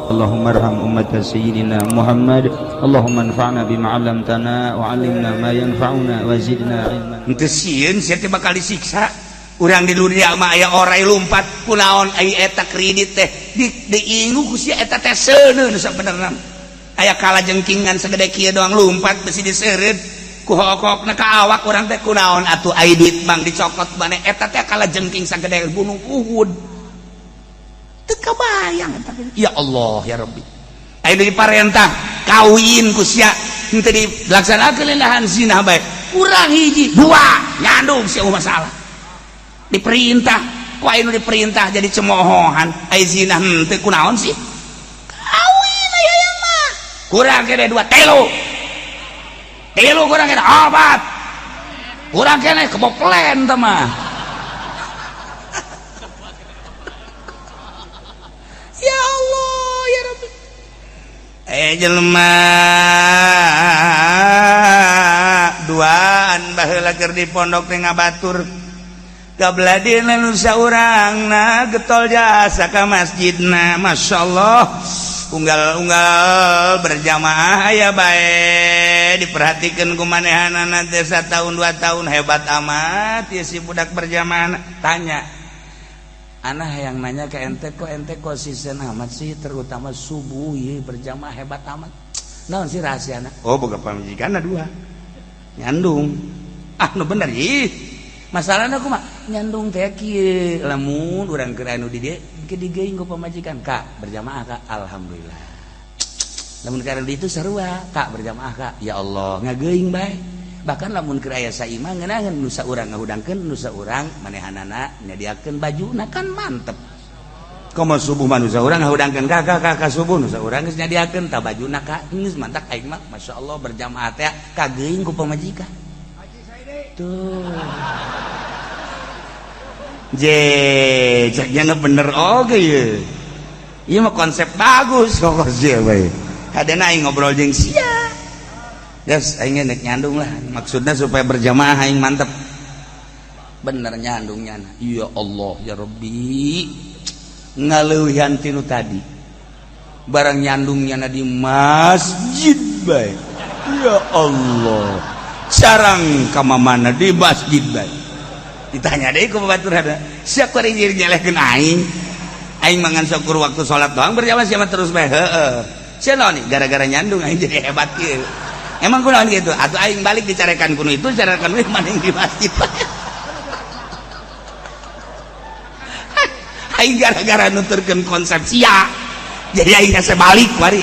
Allahumma arham ummat sayyidina Muhammad. Allahumma anfa'na bima 'allamtana wa 'allimna ma yanfa'una wa zidna ilman. Henteu sieun sia teh bakal disiksa. Urang di dunia mah aya orai lumpat kunaon ai eta kredit teh diingu ku sia eta teh seuneun sabenerna. Aya kala jengkingan segede kieu doang lumpat besi diseureud ku hokokna ka awak urang teh kunaon atuh ai duit bang dicokot maneh eta teh kala jengking sagede gunung Uhud. Teu kabayang eta. Ya Allah ya Rabbi. Aya diparentah kawin ku sia henteu dilaksanakeun lahan zina bae. Kurang hiji dua nyandung sia masalah. Diperintah ku aya nu diperintah jadi cemohohan ai zina henteu kunaon sih? Kawin aya mah. Kurang kene dua telu. Telu kurang kene opat. Kurang kene keboplen teh mah. Ya Allah ya Rabbi. Jelema duaan baheula keur di pondok teh ngabatur gabladina nu saurangna getol jasa ka masjidna. Masyaallah unggal-unggal berjamaah aya bae diperhatikeun ku manehanana teh satahun 2 tahun hebat amat ya si budak berjamaah. Tanya anak yang nanya ke ente kok ente konsisten amat sih terutama subuh ya berjamaah hebat amat naon sih rahasia anak? Oh boga pamajikan dua nyandung ah nu bener ih masalahna kumaha nyandung teh kieu lamun urang keur anu di dieu ke digeuing ku pamajikan kak berjamaah kak alhamdulillah lamun keur di itu sarua kak berjamaah kak ya Allah ngageuing bae. Bahkan lamun keur aya saimah ngeunaheun nu saurang ngahudangkeun nu saurang manehanana nyadiakeun bajuna kan mantep. Komo subuh mah nu saurang ngahudangkeun kakak kakak subuh nu saurang geus nyadiakeun tah bajuna kak geus mantak aing mah masyaallah berjamaah teh kageuing ku pamajikan. Tuh. Je, ceknya bener oge ye. Ieu mah konsep bagus kok sia bae. Hadena aing ngobrol jeung sia. Yes, aing nek nyandung lah. Maksudnya supaya berjamaah aing mantep. Bener nyandungnya. Ya Allah ya Rabbi. Ngaleuwihan tinu tadi. Barang nyandungnya na di masjid bae. Ya Allah. Carang ka mana di masjid bae. Ditanya deui ku batur ada. Sia kuari nyelehkeun aing. Aing mangan syukur waktu salat doang berjamaah siapa terus bae. Heeh. Sia naon nih gara-gara nyandung aing jadi hebat kieu. Emang kunaon gitu? Atau aing balik dicarekan kuno itu, carekan kuno maning di masjid. Aing gara-gara nuturkeun konsep sia. Jadi aing hese balik wari.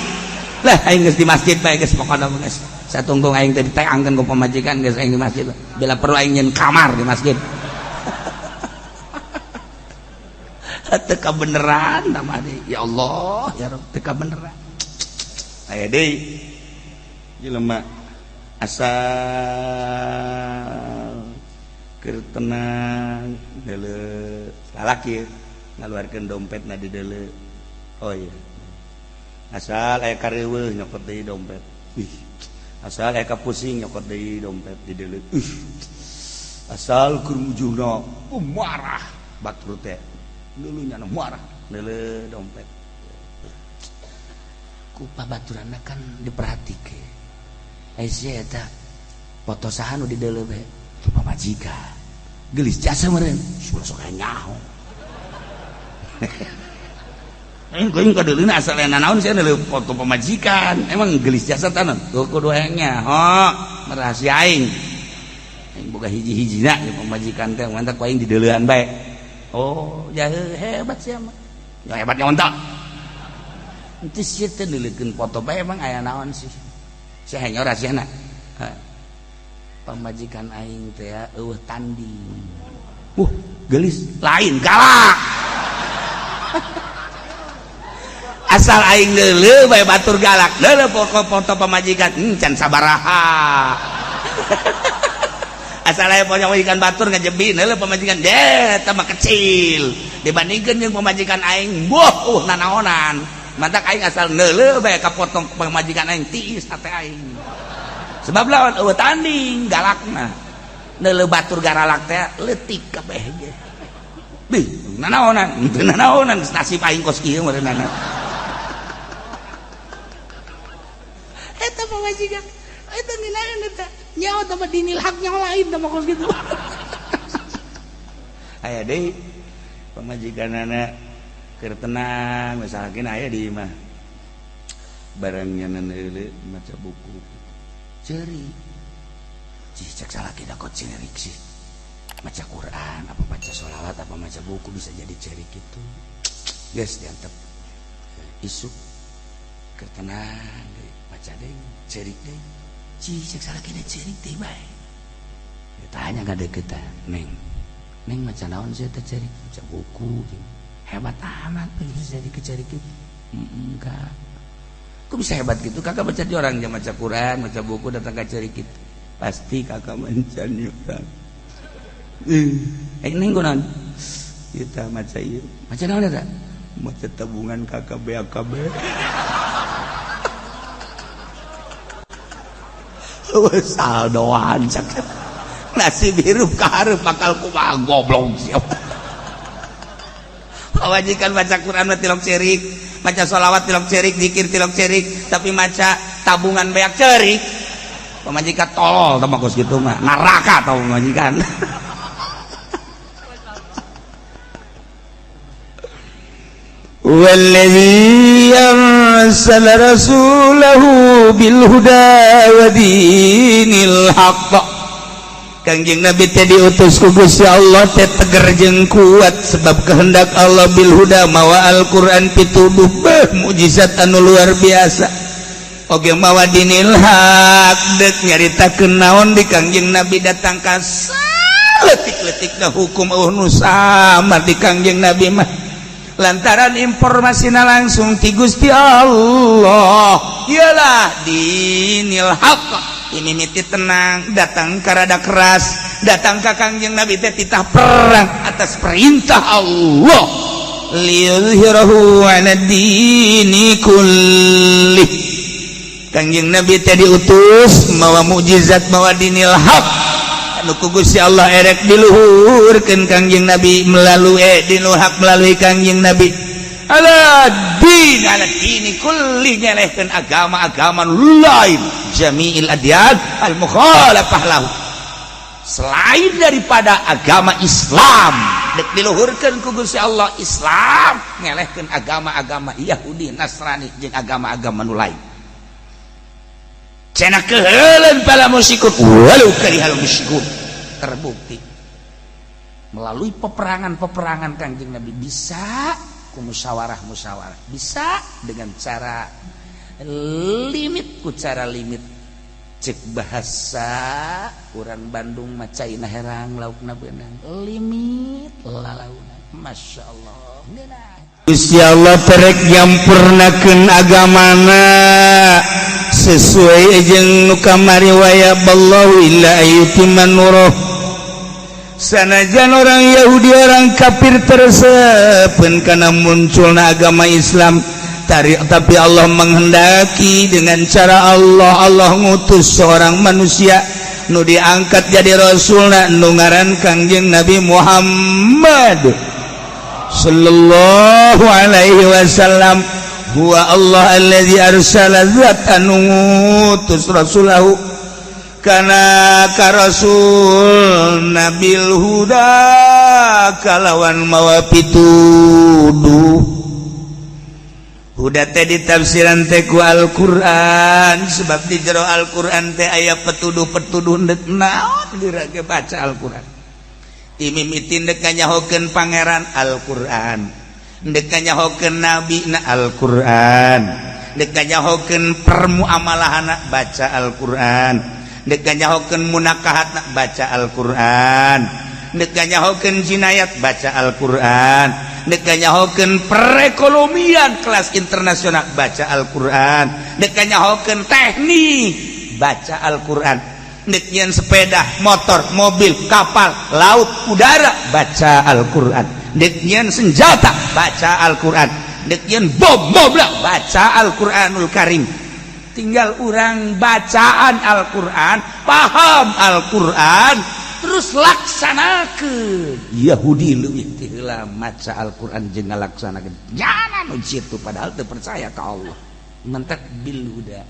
Lah aing geus di masjid bae geus pokona geus. Satungtung aing teh diteangkeun ku pamajikan geus aing di masjid. Bila perlu aing nyeun kamar di masjid. Teu kabeneran tah deui. Ya Allah, ya Rabb teu kabeneran. Aya deui jelema asal keur tenang deuleu lalaki ngaluarkeun dompetna di deuleu. Oh iya asal aya kareuweuh nyokot deui dompet. Ih asal aya kapusing nyokot deui dompet di deuleu. Ih asal keur mujurna marah batur teh deuleu nya marah deuleu dompet ku pabaturana kan diperhatikeun. Ai sia eta foto saha nu di deuleu bae? Tu pamajikan. Geulis jasa meureun. Ulah sok aya nyaho. Aing geuing ka deuleuna asal aya nanaon sia deuleu foto pamajikan. Emang geulis jasa tanah? Tuh kudu hayang nyaho, rahasia aing. Aing boga hiji-hijina di pamajikan teh mantak ku aing di deuleuan bae. Oh, jahe hebat sia mah. Ya hebat nyontok. Itu sia teh neuleukeun foto bae emang aya naon sih? Sia hanya rahasiana. Pamajikan aing teh eueuh tanding. Geulis lain galak. Asal aing deuleu bae batur galak. Deuleu foto pamajikan can sabaraha. Asal aya pamajikan batur ngajebi deuleu pamajikan deh teh mah kecil dibandingkeun jeung pamajikan aing boh nanaonan. Mantak aing asal neuleuh bae ka potong pamajikan aing tiis hate aing. Sebab lawan eueuh tanding galakna. Neuleuh batur garalak teh leutik kabeh ge. Bih, nanaonan, teu nanaonan nasib aing kos kieu meureunana. pamajikan. Eta ngeunaheun eta. Nyawa teh mah dinil hak nyawa lain teh mah kos kitu. Aya deui pamajikanana keur tenang misalkan aya di imah. Barangnya neuleuh maca buku. Ceurik. Cih cek salaki da kok ceurik sih. Maca Quran apa baca sholawat apa maca buku bisa jadi cerik itu. Geus diantep. Isuk keur tenang deui maca deui ceurik deui. Cih cek salaki da ceurik deui bae. Ditanya ka deukeut Neng. Neng maca naon sih teh ceurik? Maca buku. Hebat amat bisa jadi kecerik itu. Enggak. Kok bisa hebat gitu? Kakak baca di orang dia maca Quran, maca buku datang ke cerik itu. Pasti kakak mencani orang. Neng kunaon? Kita maca ieu. Maca naon eta? Maca tabungan kakak BAKB. Saldoan cak. Nasib hirup ka hareup bakal kumaha goblok siap. Pamajikan baca Quran mah tilok cerik, maca sholawat tilok cerik, zikir tilok cerik, tapi maca tabungan beak cerik. Pamajikan tolol tah kos kitu mah, neraka tau pamajikan. Wallazi arsala rasulahu bil huda wa dinil haqq. Kangjeng Nabi teh diutus ku Gusti Allah teh teger jeung kuat sebab kehendak Allah bil huda mawa Al-Qur'an pituduh beuh mukjizat anu luar biasa. Oge mawa dinil haq deuk nyaritakeun naon di Kangjeng Nabi datang ka saletik-letikna hukum eueuh nu samar di Kangjeng Nabi mah. Lantaran informasina langsung ti Gusti Allah. Iyalah dinil haq. Ini miti tenang datang karada keras datang ka Kangjeng Nabi teh titah perang atas perintah Allah liyuzhirahu 'ala dini kulli. Kangjeng Nabi teh diutus mawa mukjizat mawa dinil haq anu ku Gusti Allah erek diluhurkeun Kangjeng Nabi melalui dinul haq melalui Kangjeng Nabi ala din ala dini kulli nyelehkeun agama-agama lain jami'il adyan al mukhalafah lahu selain daripada agama Islam dek diluhurkeun ku Gusti Allah Islam ngelehkeun agama-agama Yahudi Nasrani jeung agama-agama nu lain cenah keheuleun para musyrikun walau karihal musyrikun. Terbukti melalui peperangan-peperangan Kangjeng Nabi bisa ku musyawarah-musyawarah bisa dengan cara limit ku cara limit cek bahasa urang Bandung mah caina herang laukna beunang limit lalauna Masya Allah. Gusti Allah terek nyampurnakeun agamana sesuai jeung nu kamari waya ballahu illa ayyutimma nuruh. Sanajan orang Yahudi orang kafir tersepen karena munculna agama Islam tarik, tapi Allah menghendaki dengan cara Allah Allah ngutus seorang manusia nu diangkat jadi rasulna nu ngaran Kangjeng Nabi Muhammad sallallahu alaihi wasallam. Huwa Allah allazi arsala zat anu ngutus rasulahu kana ka rasul nabil huda kalawan mawa pituduh. Huda teh ditafsiran teh ku Al-Qur'an sebab di jero Al-Qur'an teh aya petuduh-petuduh deuk naon dirage baca Al-Qur'an. Timimiti deuk nganyahokeun pangeran Al-Qur'an, deuk nganyahokeun nabi na Al-Qur'an, deuk nganyahokeun permuamalahana baca Al-Qur'an, dek nyahokeun munakahatna baca Al-Qur'an, dek nyahokeun jinayat baca Al-Qur'an, dek nyahokeun perekonomian kelas internasional baca Al-Qur'an, dek nyahokeun teknik baca Al-Qur'an, dek nyeun sepeda, motor, mobil, kapal, laut, udara baca Al-Qur'an, dek nyeun senjata baca Al-Qur'an, dek nyeun bom bom baca Al-Qur'anul Karim. Tinggal orang bacaan Al-Quran, paham Al-Quran, terus laksanakeun. Yahudi leuwih ti heula maca Al-Quran jeung ngalaksanakeun. Jangan nu kitu padahal teu percaya ka Allah. Mentak bil huda.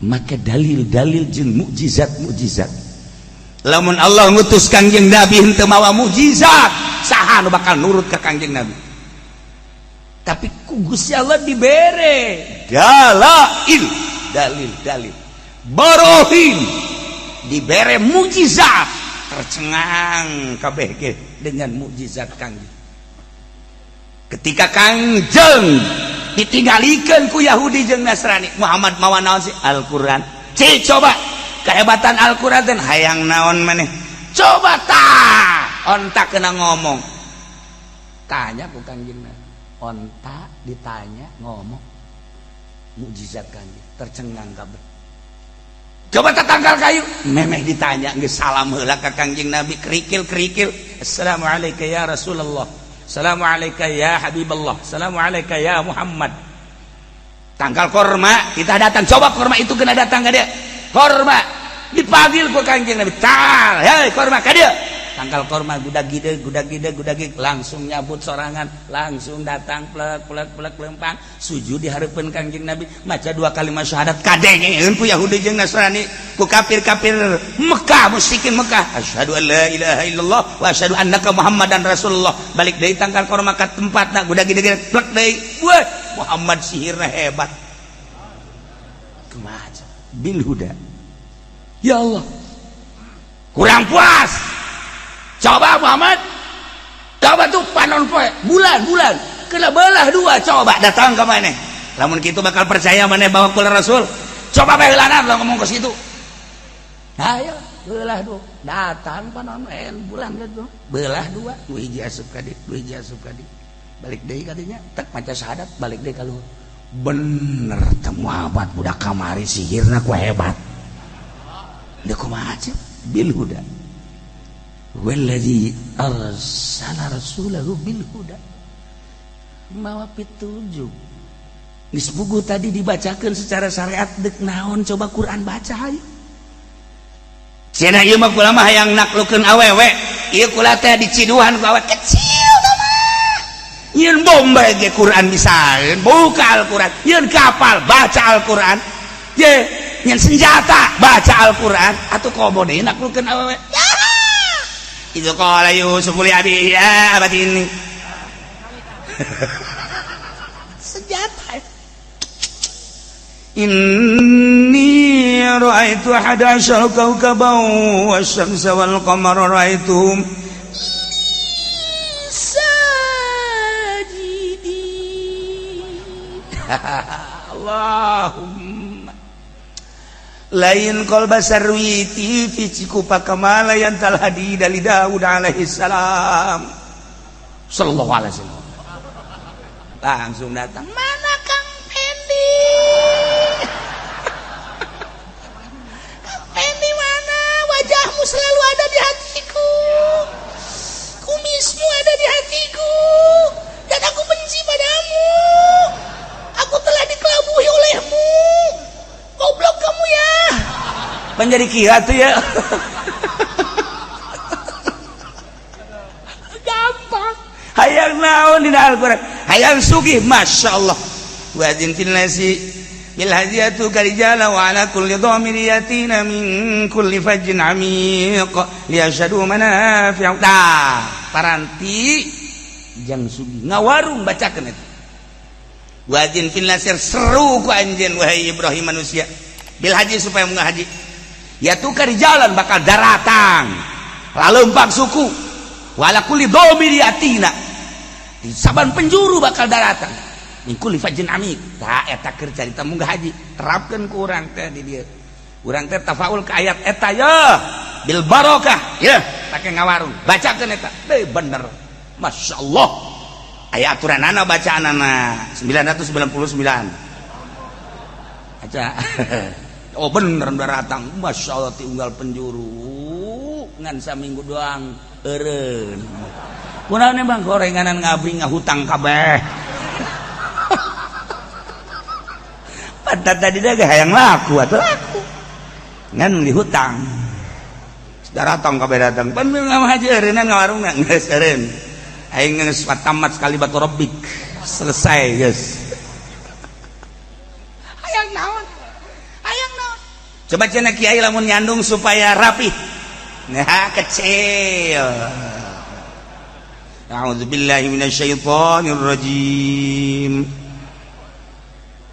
Maka dalil-dalil jeung mukjizat-mukjizat. Lamun Allah ngutus Kangjeng Nabi henteu mawa mukjizat, saha nu bakal nurut ka Kangjeng Nabi? Tapi ku Gusti Allah dibere dalail, dalil-dalil, barohin, dibere mukjizat, tercengang kabeh ge dengan mukjizat Kangjeng. Ketika Kangjeng ditinggalikeun ku Yahudi jeung Nasrani, Muhammad mawa naon sih? Al-Qur'an. Cik, coba kehebatan Al-Qur'an dan hayang naon maneh? Coba tah onta kena ngomong. Tanya ku Kangjeng Nabi. Onta ditanya ngomong. Mukjizat Kangjeng, tercengang kabeh. Coba tatangkal kayu, memeh ditanya geus salam heula ka Kangjeng Nabi, kerikil-kerikil. Assalamualaikum ya Rasulullah. Assalamualaikum ya Habiballah. Assalamualaikum ya Muhammad. Tangkal korma, kita datang. Coba korma itu kena datang ka dia. Korma dipanggil ku Kangjeng Nabi. Tal, hei korma ka dia. Tangkal korma gudag gideg gudag gideg gudag gideg langsung nyabut sorangan, langsung datang plek plek plek lempang, sujud di hareupeun Kangjeng Nabi, maca dua kalimat syahadat, kadengeun ku Yahudi jeung Nasrani, ku kafir-kafir Mekah, musyrikin Mekah. Asyhadu an la ilaha illallah wa asyhadu annaka Muhammadan Rasulullah. Balik deui tangkal korma ka tempatna, gudag gideg plek deui. Wah, Muhammad sihirna hebat. Kumaha? Bil huda. Ya Allah. Kurang puas. Coba Muhammad, coba tuh panon poe bulan bulan kena belah dua, coba datang ke mana? Lamun kitu bakal percaya mana bawa kula Rasul? Coba bae heulanan lah ngomong ke situ. Ayo belah dua, datang panon bulan gitu, belah dua, dua hiji asup ka dieu, dua hiji asup ka dieu. Balik deui ka dinya, tek maca syahadat, balik deui ka luhur. Bener teh Muhammad budak kamari sihirna ku hebat. Deuk kumaha? Bil huda. Walladzi arsala rasulahu bil huda, mawa pitujuk. Geus puguh tadi dibacakeun secara syariat, dek naon? Coba Quran baca hayu. Cenah ieu mah kula mah hayang naklukeun awewe, ieu kula teh diciduhan ku awewe kecil tah mah. Nyieun bom bae ge Quran bisa, buka Al-Quran. Nyieun kapal, baca Al-Quran. Ye nyieun senjata, baca Al-Quran. Atuh komo deui naklukeun awewe? Itu qala Yusuf li abihi ya abati ini senjata. Inni ra'aitu ahada asyara kawkaban wasyamsa wal qamara ra'aituhum sajidin. Allahumma lain qalba sarwiti fi cikupa kamala yang talhadi dari Daud alaihi salam sallallahu alaihi wasallam. Langsung datang, mana Kang Pendi? Kang Pendi mana? Wajahmu selalu ada di hatiku, kumismu ada di hatiku, dan aku benci padamu. Aku telah dikelabuhi olehmu. Goblok kamu ya, menjadi kira tuh ya gampang. Hayang naon dina Al-Qur'an? Hayang sugih, Masya Allah. Wajin fil nasi bil hadiyatu karijala wa ala kulli dhamir yatina min kulli fajjin amiq liyashhadu manafi'u. Tah paranti jang sugih ngawarung, bacakeun eta. Wajin fil nasir, seru ku anjeun wahai Ibrahim manusia bil haji supaya munggah haji. Ya tukar di jalan bakal daratang lalempang suku, wala kulli dhamir yatina, di saban penjuru bakal daratang, min kulli fajjin amiq. Tah eta keur carita munggah haji, terapkeun ku urang teh di dieu. Urang teh tafaul ke ayat eta ya bil barokah ya, pake ngawarung, bacakeun eta deui bener. Masya Allah, aya aturanana, bacaanana 999 baca. Oh bener, datang, Masya Allah, ti unggal penjuru ngan saminggu doang eureun. Kunaon bang gorenganan ngabri ngahutang kabeh? Pantat tadi dah hayang laku atuh laku ngan dihutang. Datang kabeh datang pan haji eureunnan ngawarungna geus eureun. Aing geus tamat sekali batu rabbik selesai geus. Hayang naon? Hayang naon? Coba cenah kiai lamun nyandung supaya rapi. Nah, kecil. A'udzubillahi minasyaitonirrajim.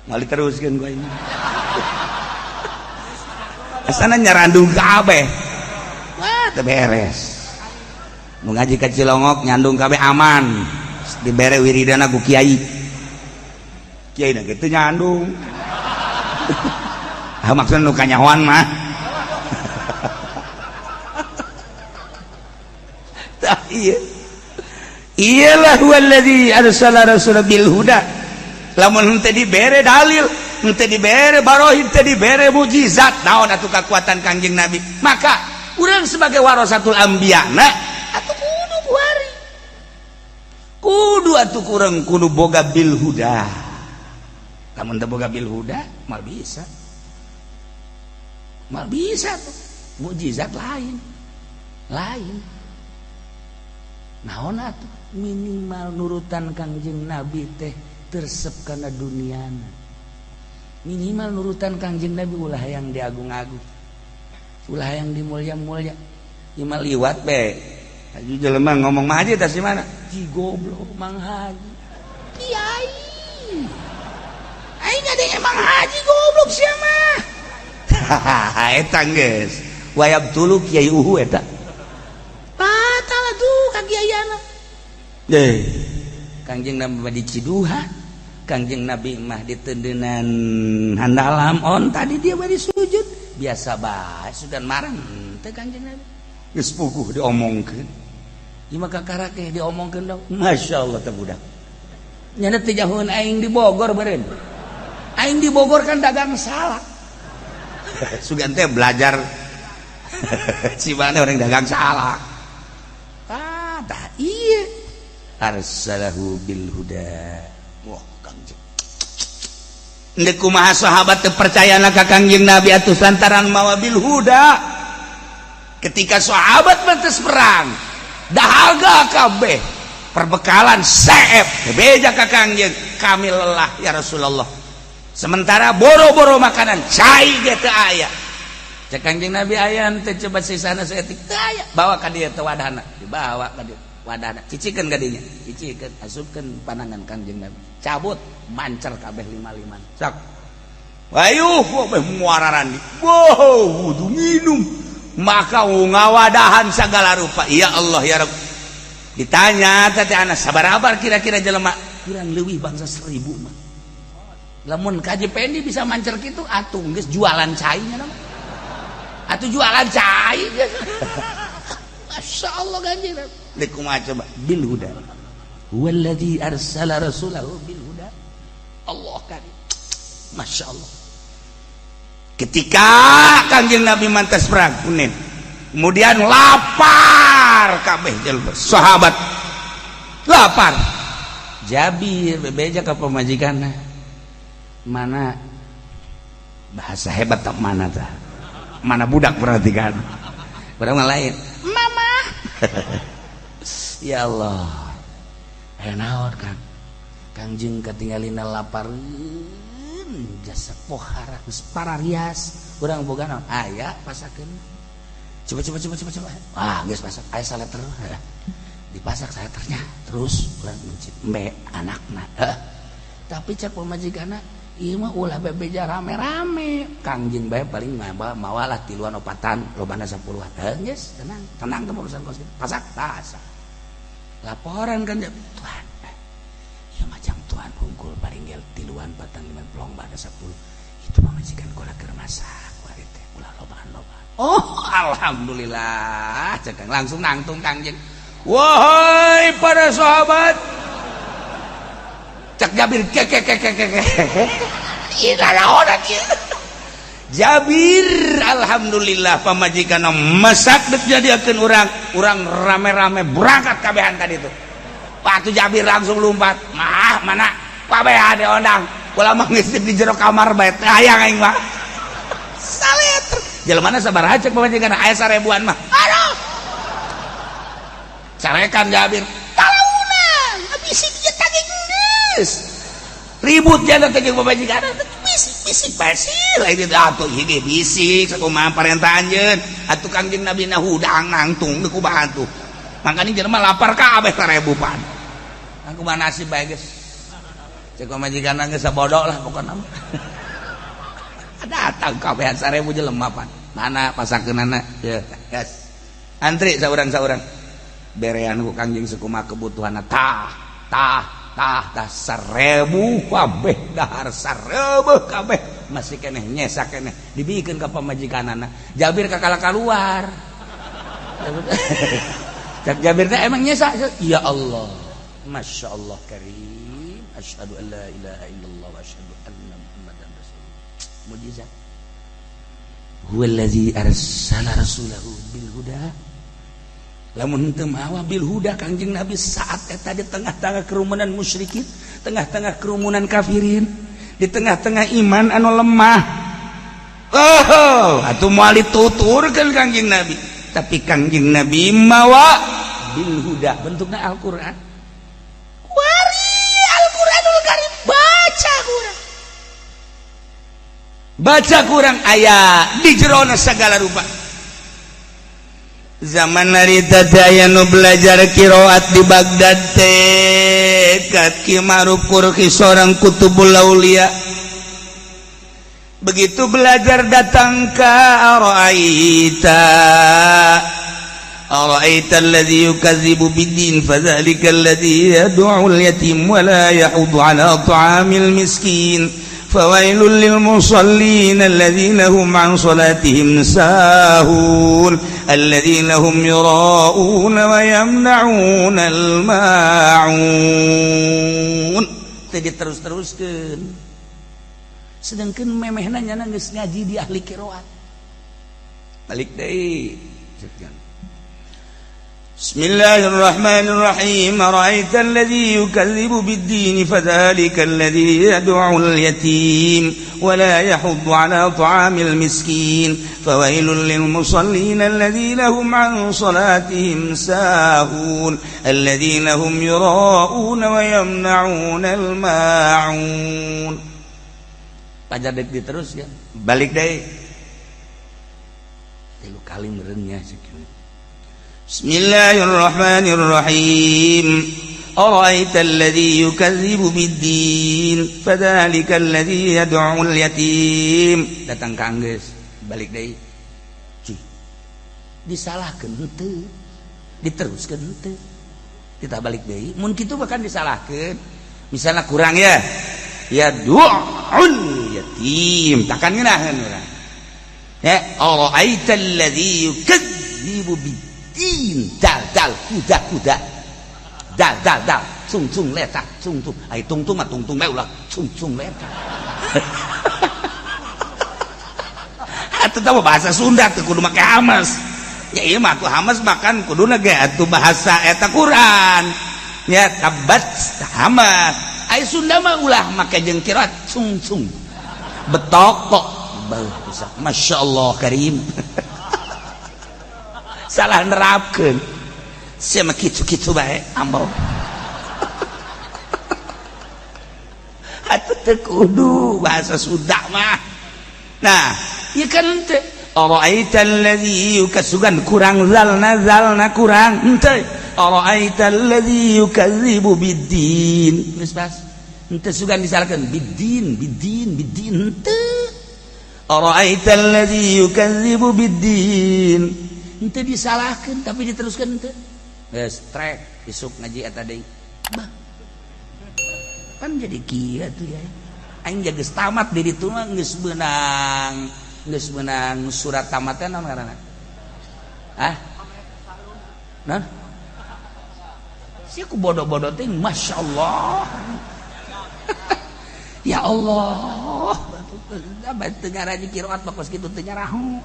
Mal diteruskeun gua ini. Asana nyarandung kabeh. Wah, teu beres. Nu ngaji ka Cilongok nyandung kabeh aman. Dibere wiridana ku kiai. Kiai na kitu nyandung. Ah, maksudna nu kanyahoan mah. Tah iya. Iyalah huwallazi arsala rasulahu bil huda. Lamun henteu dibere dalil, henteu dibere barohin, henteu dibere mukjizat, naon atuh kakuatan Kangjeng Nabi? Maka urang sebagai warasatul anbiya na atuh kudu kuari. Kudu atuh kurang kudu boga bil huda. Lamun teu boga bil huda, mal bisa. Mal bisa tuh. Mukjizat lain. Lain. Naon atuh minimal nurutan Kangjeng Nabi teh tersep kana duniana. Minimal nurutan Kangjeng Nabi ulah yang diagung-agung, ulah yang dimulia-mulia. Ieu mah liwat be. Haji jelema ngomong mah haji tas di mana? Ji goblok Mang Haji. Kiai. Aing ada Mang Haji goblok sia mah. Eta geus. Wayab tulu kiai uhu eta. Batal atuh ka kiaiana. Deh. Kangjeng Nabi mah di Ciduha, Kangjeng Nabi mah di tendenan handalam on tadi dia bari sujud biasa bae sudah marah teh Kangjeng Nabi. Geus puguh diomongkeun. Ieu mah kakara teh diomongkeun dong. Masya Allah teh budak. Nyana teh jauheun aing di Bogor beureun. Aing di Bogor kan dagang salak. Sugan teh belajar cimana orang dagang salak. Ah, tah iya. Arsalahu bil huda. Wah, Kangjeng. Ndek kumaha sahabat teu percaya na ka Kangjeng Nabi atuh lantaran mawa bil huda. Ketika sahabat mentes perang, dahaga kabeh, perbekalan seep, beja ka Kangjeng, kami lelah ya Rasulullah. Sementara boro-boro makanan cai ge teu aya. Cek Kangjeng Nabi aya teu coba sisana saeutik teu aya, bawa ka dieu teh wadahna, dibawa ka dieu wadahna, cicikeun ka dinya, cicikeun, asupkeun panangan Kangjeng Nabi. Cabut, mancer kabeh lima-lima. Sok. Ayuh, beh muararandi. Wow, wudu minum. Maka ngawadahan segala rupa. Ya Allah ya Rabb. Ditanya teh anak sabarabar kira-kira jelema kurang leuwih bangsa 1000 mah. Lamun kaji Pendi bisa mancer kitu atuh geus jualan cai nya mah. Atuh jualan cai. Masya Allah Kanjeng Nabi. Dek kumaha coba bil huda. Huwallazi arsala rasulahu bil huda. Allah karim. Masya Allah. Ketika Kangjeng Nabi mantas perang Hunain, kemudian lapar kabeh jelema sahabat lapar. Jabir bebeja ka pamajikanna. Mana bahasa hebat tak mana tah? Mana budak berarti kan? Urang mah lain. Mama. Ya Allah. Aya naon Kang? Kangjeng katinggalina lapareun jasa pohara geus pararias. Urang boga naon? Aya pasakeun. Coba coba coba coba coba. Wah, geus pasak aya saleter. Dipasak saleternya. Terus urang mencit embe anakna. Tapi cek pamajikanna ieu mah ulah bebeja rame-rame. Kangjeng bae paling mawalah tiluan opatan, lobana 10-an. Heuh geus, tenang, tenang teh urusan kos kitu. Pasak, pasak. Laporan kan Tuhan. Ieu macam Tuhan hungkul paling gel tiluan patang lima plong bada 10. Itu pamajikan kula keur masak kuari teh ulah lobaan-lobaan. Oh, alhamdulillah. Cek langsung nangtung Kangjeng. Wahai para sahabat. Cek Jabir ke ke ke ke ke. Ieu naon ieu? Jabir alhamdulillah pamajikan masak dek jadiakeun urang, urang rame-rame berangkat kabehan tadi tuh. Waktu Jabir langsung lompat. Mah mana kabehan diondang. Kula mah geus di jero kamar bae teh hayang aing mah. Saleter. Jelema sabaraha cek pamajikan aya 1000-an mah. Aduh. Carekan Jabir. Talaunan, habis dia tagih geus. Ribut jana teh jeung pamajikan. Bisa Bisik bisik basi lain atuh ieu bisik sakumaha parentah anjeun atuh Kangjeng Nabi na hudang nangtung teu kumaha atuh. Makanya jelema lapar kabeh 1000 pan. Aku mah nasib bae geus. Cek pamajikan geus sabodo lah pokona. Datang kabehan 1000 jelema pan. Mana pasakeunana? Ye, gas. Antri saurang-saurang. Berean ku Kangjeng sakumaha kebutuhanna tah tah tah tah 1000 kabeh dahar 1000 kabeh masih keneh nyesa keneh dibikeun ka pamajikanana. Jabir kakala kaluar. Cak Jabir teh emang nyesa? Ya Allah. Masya Allah karim. Asyhadu an la ilaha illallah wa asyhadu anna Muhammadan rasulullah. Mujizat. Huwallazi arsala rasulahu bil huda. Lamun teu mawa bil huda Kangjeng Nabi saat eta di tengah-tengah kerumunan musyrikin, tengah-tengah kerumunan kafirin, di tengah-tengah iman anu lemah. Oh, atuh moal dituturkeun Kangjeng Nabi. Tapi Kangjeng Nabi mawa bil huda bentukna Al-Qur'an. Kuari Al-Qur'anul Karim baca kurang. Baca kurang aya di jerona segala rupa. Zaman harita teh aya nu belajar qiraat di Baghdad teh ka Ki Ma'ruf Karkhi seorang kutubul aulia. Begitu belajar datang ka ara'aita ara'aita alladhi yukadzibu biddin fadzalika alladhi yad'u al-yatim wa la yahuddu ala ta'amil miskin. فويل للمصلين الذين هم عن صلاتهم ساهون الذين هم يراءون ويمنعون الماعون. Tadi terus-teruskeun sedangkan memehna nyana geus ngaji di ahli qiraat. Balik deui. Bismillahirrahmanirrahim. Ara'aita alladhi yukadzibu bid-din fadzalika alladhi yad'u al-yatim wa la yahuddu 'ala ta'amil miskin. Fawailul lil musallin alladhina hum 'an salatihim sahun alladhina hum yura'una wa yamna'una al-ma'un. Pajar dek diteruskan. Balik deui. Tilu kali meureunnya sakieu. Bismillahirrahmanirrahim. Ara'aita alladhi yukadzibu biddin fadzalika alladhi yad'u al-yatim. Datang ka anggeus, balik deui. Cih. Disalahkeun henteu. Diteruskeun henteu. Kita balik deui. Mun kitu bahkan disalahkeun. Misalnya kurang ya. Ya du'ul yatim. Takkan ngeunaheun urang. Ya, ara'aita alladhi yukadzibu biddin. Dal dal kuda kuda dal dal dal cung cung letak cung cung ai tung tung mah tung tung bae ulah cung cung letak. Atuh tah bahasa Sunda teu kudu make hamas ya, ieu mah atuh hamas makan kuduna ge atuh bahasa eta Quran ya tabat hamas. Ai Sunda mah ulah make jeung kirat cung cung betok kok beuh bisa. Masya Allah karim. Salah nerapkeun sia mah kitu-kitu bae ambo. Atuh teu kudu bahasa Sunda mah. Nah, ieu kan teh ara'aita allazi yukasugan kurang zalna zalna kurang henteu. Ara'aita allazi yukadzibu biddin geus pas henteu sugan disalahkeun biddin biddin biddin henteu. Ara'aita allazi yukadzibu biddin henteu disalahkeun tapi diteruskeun henteu. Geus trek isuk ngaji eta deui. Bah. Pan jadi kieu atuh ya. Aing geus tamat di ditu mah geus beunang surat tamatnya naon ngaranna? Ah? Nah? Sia ku bodoh-bodoh teh masyaallah. Ya Allah. Abah teu ngaraji qiraat mah kos kitu teu nyaraho.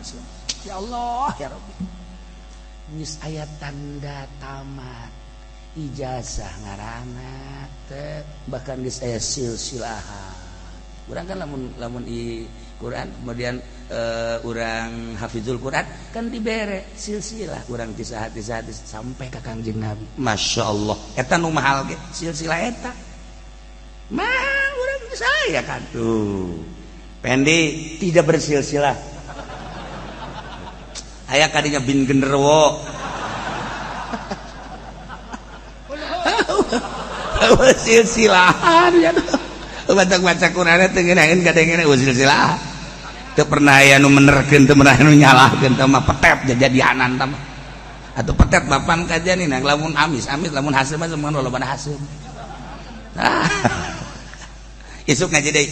Ya Allah ya Rabbi. Geus aya tanda tamat ijazah ngaranna teh bahkan geus aya silsilahan. Urang kan lamun lamun i Quran kemudian urang hafizul Quran kan dibere silsilah urang ti saha ti saha sampai ka Kangjeng Nabi. Masya Allah eta nu mahal ge silsilah eta. Mah urang geus aya kan tuh. Pendi tidak bersilsilah. Aya kadinya bin genderuwo. Silsilahan ya. Baca-baca Quran teh ngeunaheun kadengena silsilah. Teu pernah aya nu menerkeun, teu pernah nu nyalahkeun, teh mah petet jajadianan tah mah. Atuh petet bapan kajanina lamun amis, amis lamun haseum mah mun lolobana haseum. Nah. Isuk ngaji deui.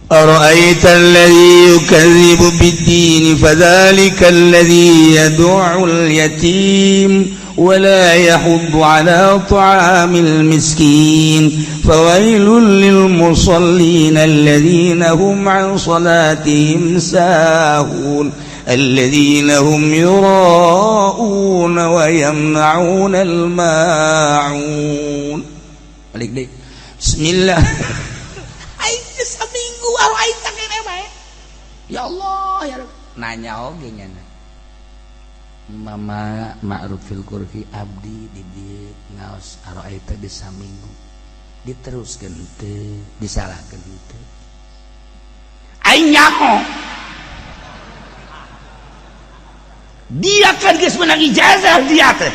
أرأيت الذي يكذب بالدين فذلك الذي يدع اليتيم ولا يحض على طعام المسكين فويل للمصلين الذين هم عن صلاتهم ساهون الذين هم يراءون ويمنعون الماعون. Balik deh. Bismillah. Seminggu ya Allah ya nanya oge nya Mama Ma'rufil Kurfi abdi di dieu ngaos aroaita di saminggu diteruskeun teu disalahkeun teu aing nyaho dia kan geus menang ijazah dia teh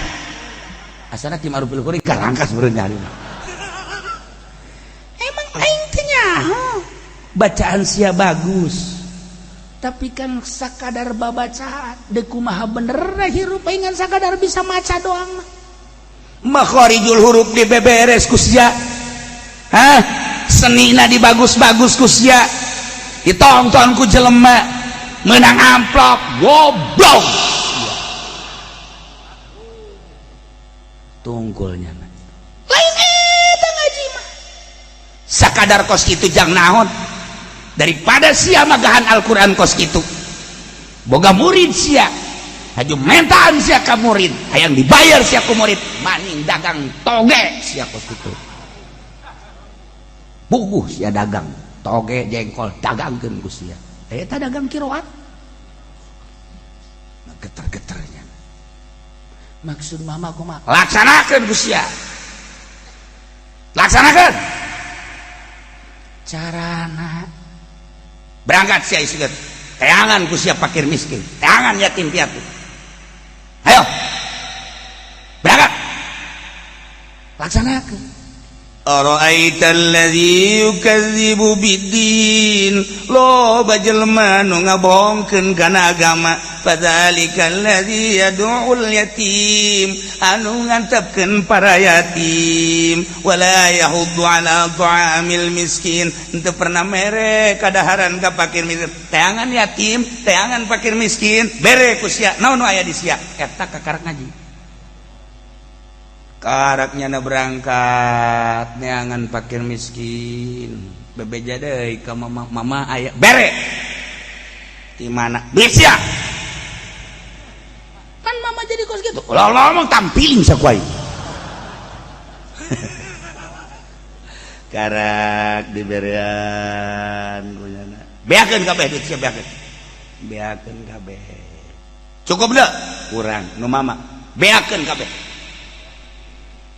asana Ki Ma'rufil Kurfi karangkas beureun nyari emang aing teh nyaho bacaan sia bagus tapi kan sakadar babacaan deuk kumaha bener hirup aing sakadar bisa maca doang makharijul huruf dibeberes ku sia, hah senina dibagus-bagus ku sia, ditonton ku jelema menang amplop goblok tungkulnya lain eta ngaji mah sakadar kos kitu jang naon daripada sia magahan Al-Quran kos kitu boga murid sia haju mentaan sia ka murid hayang dibayar sia ku murid maning dagang toge sia kos kitu buguh sia dagang toge jengkol dagangkeun ku sia eta dagang kiroat geter-geternya maksud mama kumaha laksanakeun ku sia laksanakeun carana berangkat sia isukeun teangan ku sia fakir miskin teangan yatim piatu ayo berangkat laksanakeun. Ara'aita alladzi yukadzibu biddin loba jelema nu ngabohongkeun kana agama fadzalikal ladzi yad'ul yatim anu ngantepkeun para yatim wala yahuddu ala ta'amil miskin henteu pernah mere kadaharan ka fakir miskin teangan yatim teangan fakir miskin bere ku sia naon nu aya di sia eta kakarak ngaji karaknya na berangkat neangan fakir miskin bebeja deui ka mama mama aya bere di mana bisa kan mama jadi kos gitu ulah ngomong tampilin sakuai karak diberean kunyana beakeun kabeh duit sia beakeun beakeun kabeh cukup deh kurang nu mama beakeun kabeh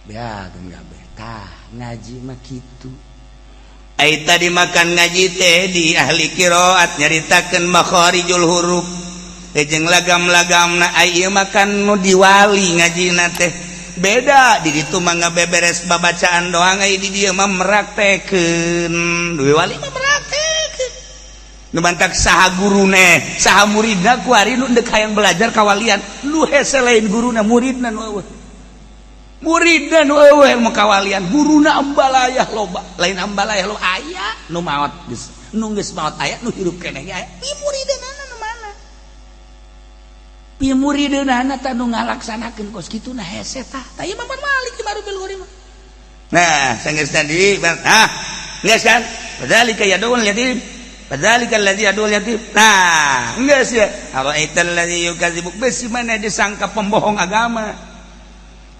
beakeun kabeh tah ngaji mah kitu. Ai tadi makan ngaji teh di ahli qiraat nyaritakeun makharijul huruf jeung lagam-lagamna ai ieu makan nu diwali ngajina teh beda di ditu mah ngabeberes babacaan doang ai di dieu mah meraktekeun duwe wali mah meraktekeun nu mantak saha gurune saha muridna kuari nu deuk hayang belajar kawalian nu hese lain guruna muridna nu eueuh muridna nu eueuh mau kawalian guruna ambalayah loba lain ambalayah loba aya nu maot geus nu geus maot aya nu hirup keneh aya pi muridna nu mana pi murideunana tah nu ngalaksanakeun kos kitu nah hese tah tah ieu mah malik di Ma'rufil Qori mah. Nah sanggeus tadi ah geus kan fadzalika yadul yatim fadzalika allazi yadul yatim nah geus ya ara'aital ladzi yukadzibu besi mana disangka pembohong agama.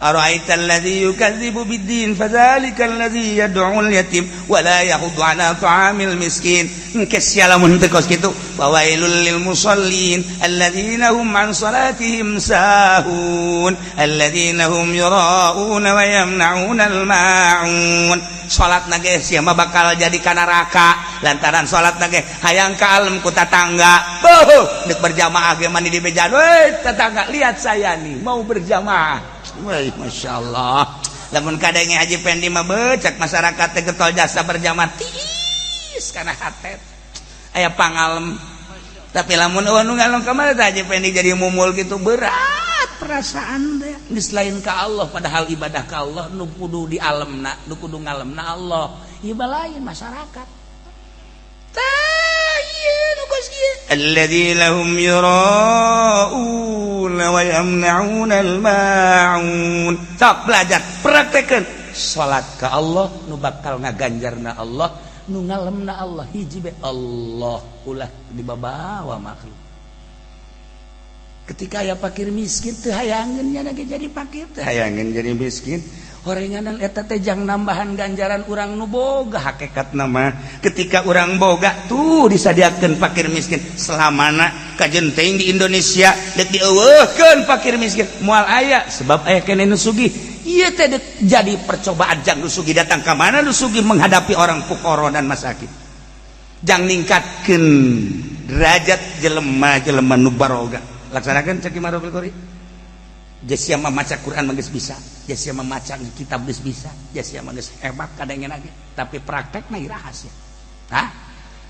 Ara'aita alladzi yukadzibu biddin fadzalikal ladzi yad'ul yatim wa la yahuddu ala ta'amil miskin. Engke sia lamun teu kos kitu. Wawailul lil musallin alladzina hum an salatihim sahun alladzina hum yura'una wa yamna'una al ma'un. Salatna ge sia mah bakal jadi ka neraka lantaran salatna ge hayang ka alem ku tatangga. Beuh, deuk berjamaah ge mani dibejaan, "Woi tetangga, lihat saya nih mau berjamaah." Woi, Masya Allah, lamun kadenge Haji Pendi mah becak masyarakat teh getol jasa berjamaah tiis kana hate aya pangalem. Tapi lamun eueuh nu ngalem ka mana teh Haji Pendi jadi mumul gitu, berat perasaan teh geus lain ka Allah, padahal ibadah ka Allah nu kudu di alemna, nu kudu ngalemna Allah, ieu lain masyarakat. Tah ieu nu kos kieu, alladzina hum yura'una wa yamna'una al-ma'un. Sok belajar, praktekeun salat ka Allah nu bakal ngaganjarna Allah, nu ngalemna Allah, hiji be Allah, ulah dibabawa makhluk. Ketika aya fakir miskin teu hayangeun nya ge jadi fakir, teu hayangeun jadi miskin, horenganan eta teh jang nambahan ganjaran urang nu boga. Hakikat nama ketika urang boga tuh disadiakeun fakir miskin. Selamana kajen teuing di Indonesia deuk dieuweuhkeun fakir miskin moal aya, sebab aya keneh nu sugih. Ieu teh jadi percobaan jang nu sugih datang ka mana nu sugih menghadapi orang fuqara dan masakin, jang ningkatkeun derajat jelema-jelema nu baroga. Laksanakan cek Imam Qori. Sia memaca Quran mah geus bisa, sia memaca kitab geus bisa, sia mah geus hebat kadangnya lagi, tapi praktekna rahasia. Hah?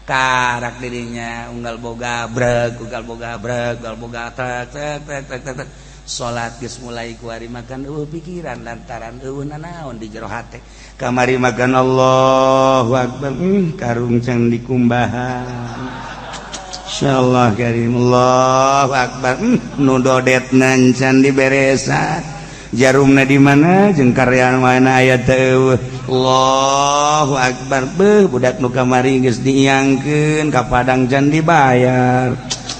Karak dirinya unggal boga breg, unggal boga breg, unggal boga tek tek tek tek tek tek. Salat geus mulai kuari makan eueuh pikiran lantaran eueuh nanaon di jero hate. Kamari makan Allahu akbar, karung can dikumbahan. Insyaallah karim, Allahu akbar, nu dodetna can diberesan, jarumna di mana jeung karyan mana aya teu. Allahu akbar, beuh budak nu kamari geus diiangkeun ka Padang can dibayar.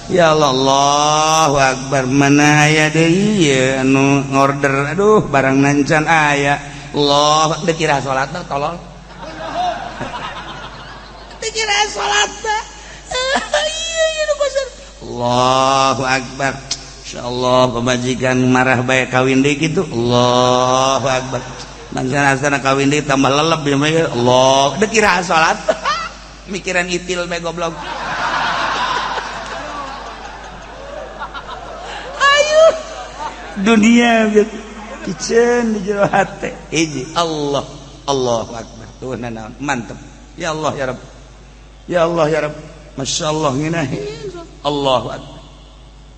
Ya Allah, Allahu akbar, mana aya deui ieu anu ngorder, aduh barang nancan aya. Allah, teu kira salat teh tolol, teu kira salat teh. Allahu akbar, insyaallah pemajikan marah bae kawin deui kitu. Allahu akbar, mansana kawin deui tambah lelep ya. Allah, teu kira salat, mikiran itil bae goblok. Ayo dunia kitchen di jero hate hiji Allah, Allahu akbar, tuh nanaon mantep. Ya Allah ya Rabb, ya Allah ya Rabb, Masya Allah ngeunah. Allahu akbar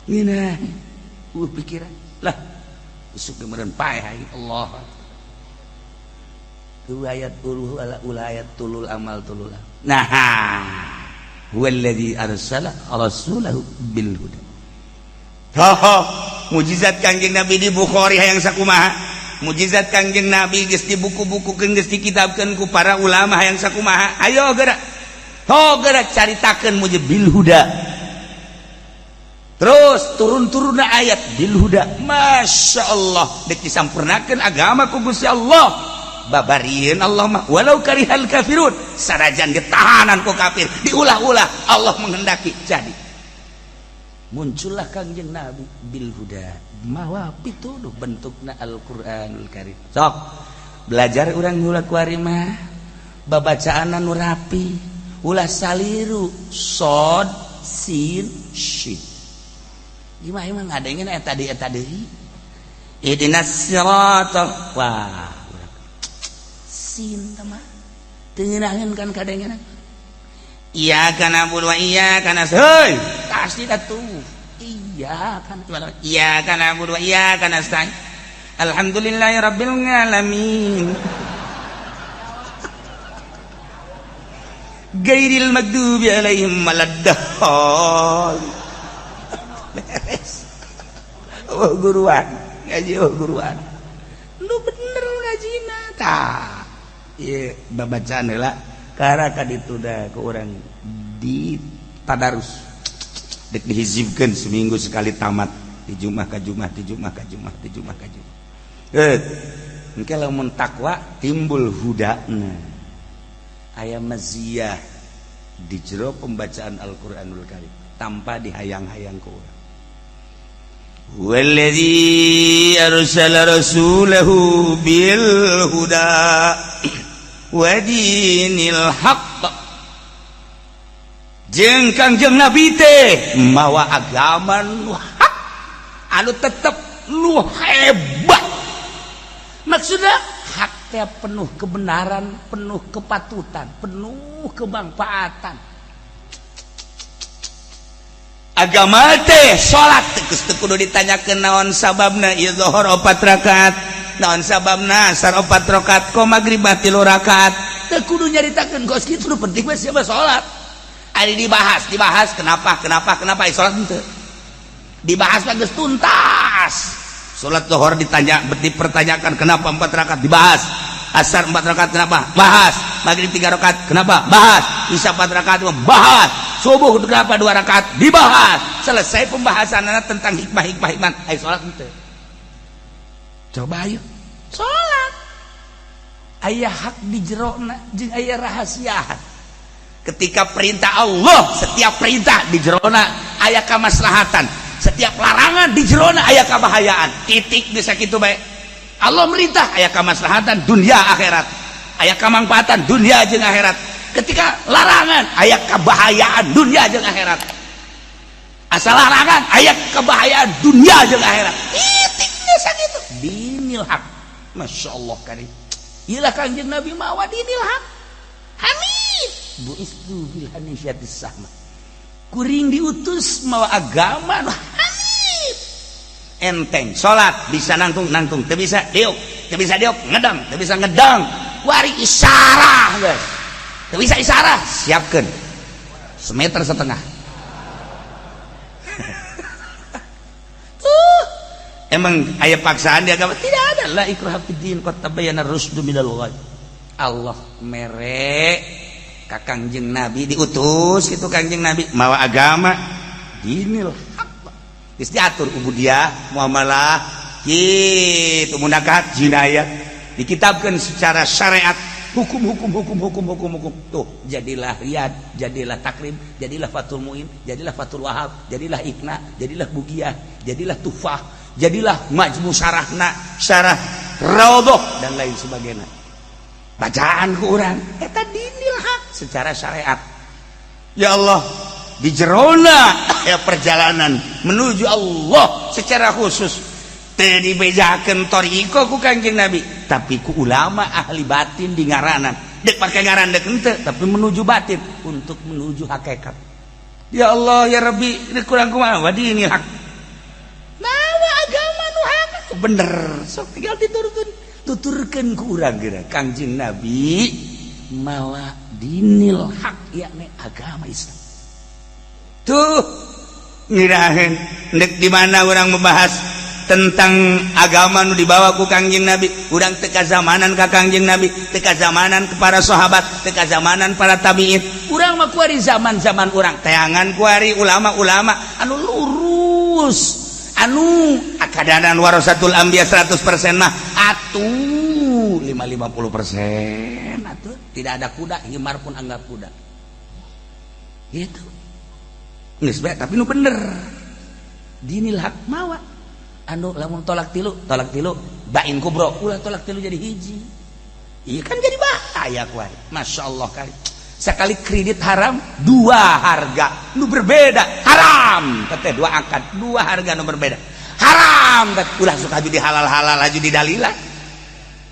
ngeunah. Pikiran lah isuk meureun paeh aing. Allah, ayat uluh ala ulayat tulul amal tulul. Nah, huwallazi arsala rasulahu bil huda. Ho, mujizat Kangjeng Nabi di Bukhari hayang sakumaha? Mujizat Kangjeng Nabi geus dibuku-bukukeun, geus dikitabkeun ku para ulama hayang sakumaha? Ayo gerak. Ho gerak caritakeun mujib bil huda. Terus turun-turunna ayat bil huda. Masya Allah, dek disampurnakeun agama ku Gusti Allah. Babarieun Allah mah walau karihal kafirun, sarajan ditahanan ku kafir, diulah-ulah Allah menghendaki jadi muncullah Kangjeng Nabi bil huda, mawa pituduh bentukna Al-Qur'anul Karim. Sok belajar urang ulah kuari mah babacaan anu rapi, ulah saliru sod sin shin. Gimana emang ngadengin eta deui eta deui ihdinas siratal, wah sin mah teu ngeunaheun kan kadengenan. Iyyaka na'budu wa iyyaka nasta'in, pasti atuh iyyaka, iyyaka na'budu wa iyyaka nasta'in, alhamdulillahirabbil alamin, gairil maghdubi alaihim waladdallin. Beres. Oh guruan ngaji, oh guruan lu bener ngajina tah. Ieu babacaan heula karaka ditunda ke urang di tadarus, dek dihizibkeun seminggu sekali tamat di Jumat ka Jumat, di Jumat ka Jumat, di Jumat ka Jumat. Engke lamun takwa timbul hudana, aya maziyah di jero pembacaan Al-Qur'anul Karim tanpa dihayang-hayang ku urang. Huwallazi arsala rasulahu bil huda wa dinil haqq, jeung Kangjeng Nabi teh mawa agama nu hak, anu tetep nu hebat. Maksudnya hak teh penuh kebenaran, penuh kepatutan, penuh kemanfaatan. Agama teh salat geus teu kudu ditanyakeun naon sababna ieu zuhur 4 rakaat, naon sababna asar 4 rakaat, ko magrib 3 rakaat. Teu kudu nyaritakeun kos kitu, nu penting mah siapa salat. Ari dibahas, dibahas kenapa, kenapa, kenapa salat henteu. Dibahas mah geus tuntas. Salat zuhur ditanya, dipertanyakan kenapa 4 rakaat, dibahas. Asar 4 rakaat kenapa? Bahas. Maghrib 3 rakaat kenapa? Bahas. Isya 4 rakaat, bahas. Subuh kenapa 2 rakaat? Dibahas. Selesai pembahasan tentang hikmah-hikmah hikmah. Ayo salat henteu. Coba ayo. Salat. Aya hak di jerona jeung aya rahasia. Ketika perintah Allah, setiap perintah di jerona aya kamaslahatan. Setiap larangan di jerona aya kabahayaan. Titik, bisa kitu bae. Allah merintah aya kamaslahatan dunia akhirat, aya kamangfaatan dunia jeung akhirat. Ketika larangan aya kabahayaan dunia jeung akhirat. Asal larangan aya kebahayaan dunia jeung akhirat. Titik, bisa gitu. Dinil haq. Masya Allah karim. Iyalah Kangjeng Nabi mawa dinil haq. Hanif bu'istu bil hanifiyatis sahma. Kuring diutus mawa agama nu hanif. Enteng, salat bisa nangtung nangtung, teu bisa diuk, teu bisa diuk ngedang, teu bisa ngedang wari isyarah geus. Teu bisa isyarah, siapkeun semeter setengah. Tuh, emang aya paksaan di agama? Tidak ada. La ikraha fid din, qad tabayyana rusdu minal ghayy. Allah mere ka Kangjeng Nabi, diutus itu Kangjeng Nabi mawa agama dinil haq. Geus diatur ubudiyah, muamalah kitu, munakahat, jinayat, dikitabkan secara syariat, hukum hukum hukum hukum hukum hukum. Tuh, jadilah Riyad, jadilah Takrib, jadilah Fathul Muin, jadilah Fathul Wahab, jadilah Iqna, jadilah Bugiyah, jadilah Tufah, jadilah majmu syarahna, syarah Raudhah dan lain sebagainya. Bacaan ku urang eta dinil hak secara syariat. Ya Allah, di jerona ya perjalanan menuju Allah secara khusus teu dibejakeun thoriqoh ku Kangjeng Nabi, tapi ku ulama ahli batin di ngaranan, dek pake ngaran dek henteu, tapi menuju batin untuk menuju hakikat. Ya Allah ya Rabbi, kurang kumaha wa dinil hak. Mawa agama nu hak bener, sok tinggal diturutkeun, tuturkeun ku urang geura Kangjeng Nabi mawa dinil hak, yakni agama Islam. Tuh ngiraheun ndek di mana orang membahas tentang agama nu dibawa ku Kangjeng Nabi. Urang teu kazamanan ka Kangjeng Nabi, teu kazamanan ke para sahabat, teu kazamanan para tabiin. Urang mah kuari zaman-zaman urang teangan kuari ulama-ulama anu lurus, anu akadanan warasatul anbiya 100% mah atuh 5 50% atuh. Tidak ada kuda, himar pun anggap kuda gitu. Geus bae, tapi nu bener dinil hak mawa anu lamun talak tilu, talak tilu bain kubro, ulah talak tilu jadi hiji. Iya kan, jadi bahaya kuari. Masya Allah kali sekali kredit haram, dua harga nu berbeda haram teh, dua akad dua harga nu berbeda haram teh. Ulah suka jadi halal halal aja di dalilan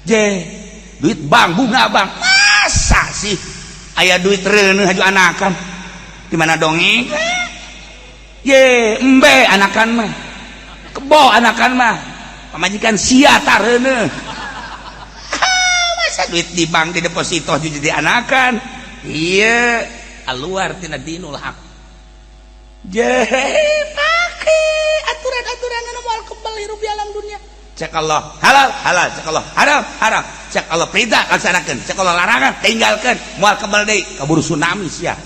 je duit bank, bunga bank. Masa sih aya duit reuneuh haju anakan di mana dongeng ye embe anakan mah, kebo anakan mah, pamajikan sia tareuneuh. Masa duit di bank di deposito jadi anakan? Iya, keluar tina dinul hak. Je pake aturan-aturan anu moal kebal hirup di alam dunia. Cek Allah halal halal, cek Allah haram haram, cek Allah perintah laksanakeun, cek Allah larangan tinggalkeun, moal kebal deui, kaburu tsunami sia.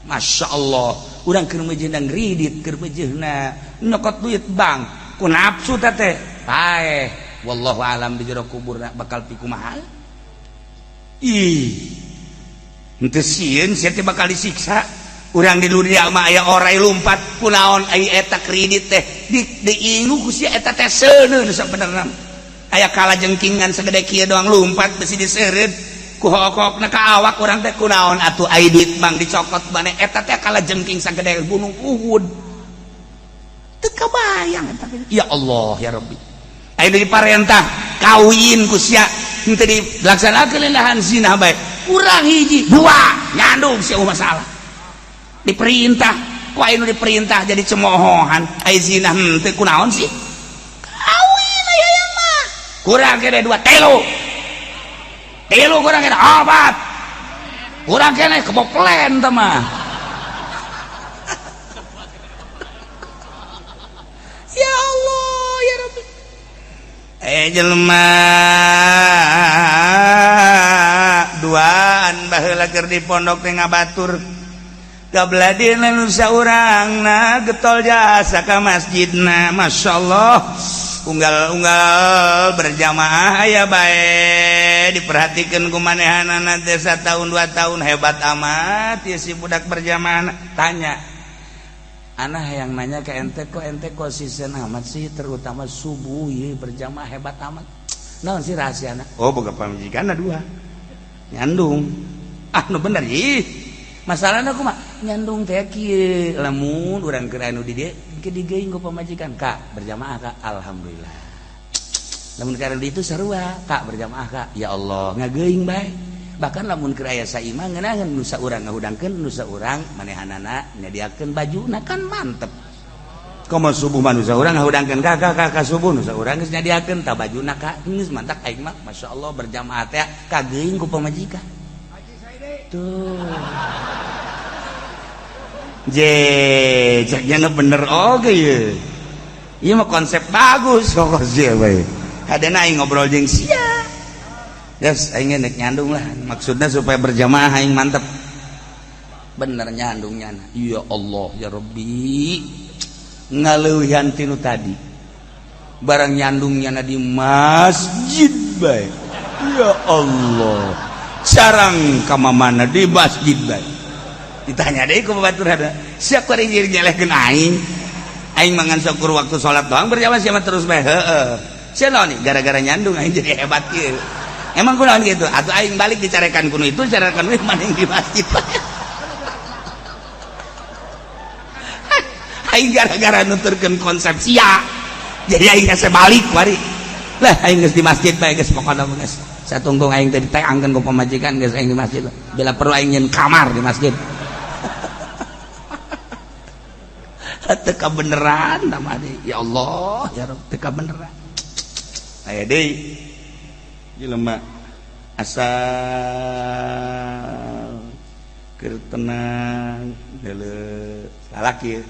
Masya Allah, urang keur meujeuhna ngridit, keur meujeuhna nyokot duit bank ku nafsu teh paeh. Wallahu alam di jero kubur bakal pikumaha. Ih, henteu sieun sia teh bakal disiksa. Urang di dunia mah aya orai lumpat kunaon ai eta kredit teh diingu ku sia eta teh seuneun sabenerna. Aya kala jengkingan segede kieu doang lumpat besi diseureud ku hokokna ka awak urang teh kunaon atuh ai duit bang dicokot maneh eta teh kala jengking sagede gunung Uhud. Teu kabayang eta. Ya Allah ya Rabbi. Aya diparentah kawin ku sia henteu dilaksanakeun lahan zina bae. Kurang hiji dua nyandung sia masalah. Diperintah ku aya nu diperintah jadi cemohohan ai zina henteu kunaon sih? Kawin aya mah. Kurang kene dua telu. Telu kurang kene opat. Kurang kene keboplen teh mah. Ya Allah ya Rabbi. Jelema duaan baheula keur di pondok teh ngabatur gabladina nu saurangna getol jasa ka masjidna masyaallah unggal-unggal berjamaah aya bae diperhatikeun ku manehanana teh satahun 2 tahun hebat amat ieu si budak berjamaah. Tanya anah yang nanya ke ente kok ente konsisten amat sih terutama subuh ieu berjamaah hebat amat naon sih rahasiana? Oh boga pamajikanna dua nyandung ah nu bener ih masalahna kumaha nyandung teh kieu lamun urang keur anu di dieu ke digeuing ku pamajikan kak berjamaah kak alhamdulillah lamun keur anu di itu sarua kak berjamaah kak ya Allah ngageuing bae bahkan lamun keur aya saimah ngeunaheun nu saurang ngahudangkeun nu saurang manehanana nyadiakeun bajuna kan mantep komo subuh mah nu saurang ngahudangkeun kak kak kak subuh nu saurang geus nyadiakeun tah bajuna kak geus mantak aing mah masyaallah berjamaah teh kageuing ku pamajikan tuh je ceknya bener oge ye ieu mah konsep bagus kok sia bae hadena aing ngobrol jeung sia yes aing nek nyandung lah maksudnya supaya berjamaah aing mantep bener nyandungnya ya Allah ya Rabbi ngaleuwihan tinu tadi barang nyandungnya di masjid bae ya Allah sarang ka mana di masjid bae ditanya deui ku batur ada siapa keur nyelehkeun aing aing mangan syukur waktu salat doang berjamaah siapa terus bae heeh sia naon nih gara-gara nyandung aing jadi hebat kieu emang kunaon gitu atuh aing balik dicarekan kuno itu carekan we maneh di masjid bae aing gara-gara nuturkeun konsep sia jadi aing geus balik wari lah aing geus di masjid bae geus pokona geus satungtung aing teh diteangkeun ku pamajikan geus aing di masjid bila perlu aing nyeun kamar di masjid teu kabeneran tah ya Allah ya Rabb teu kabeneran aya deui jelema asal keur tenang deuleu lalaki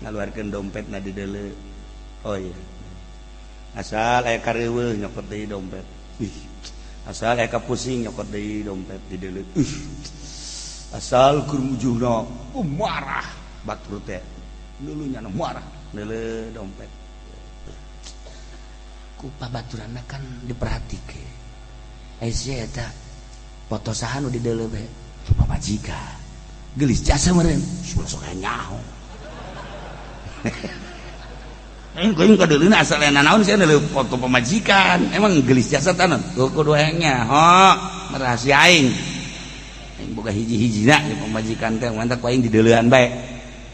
ngaluarkeun dompetna di deuleu oh iya asal aya kareuweuh nyokot deui dompet ih asal aya kapusing nyokot deui dompet di deuleu ih asal keur mujurna marah batur teh dulunya marah deuleu dompet ku pabaturanna kan diperhatikeun ai sia eta foto saha nu di deuleu bae pamajikan geulis jasa meureun sok nyaho aing kuing kadeuleuna asal aya nanaon sia deuleu foto pamajikan emang geulis jasa tanon kudu hayang nyaho rahasia aing aing boga hiji-hijina di pamajikan teh mantak ku aing dideuleuan bae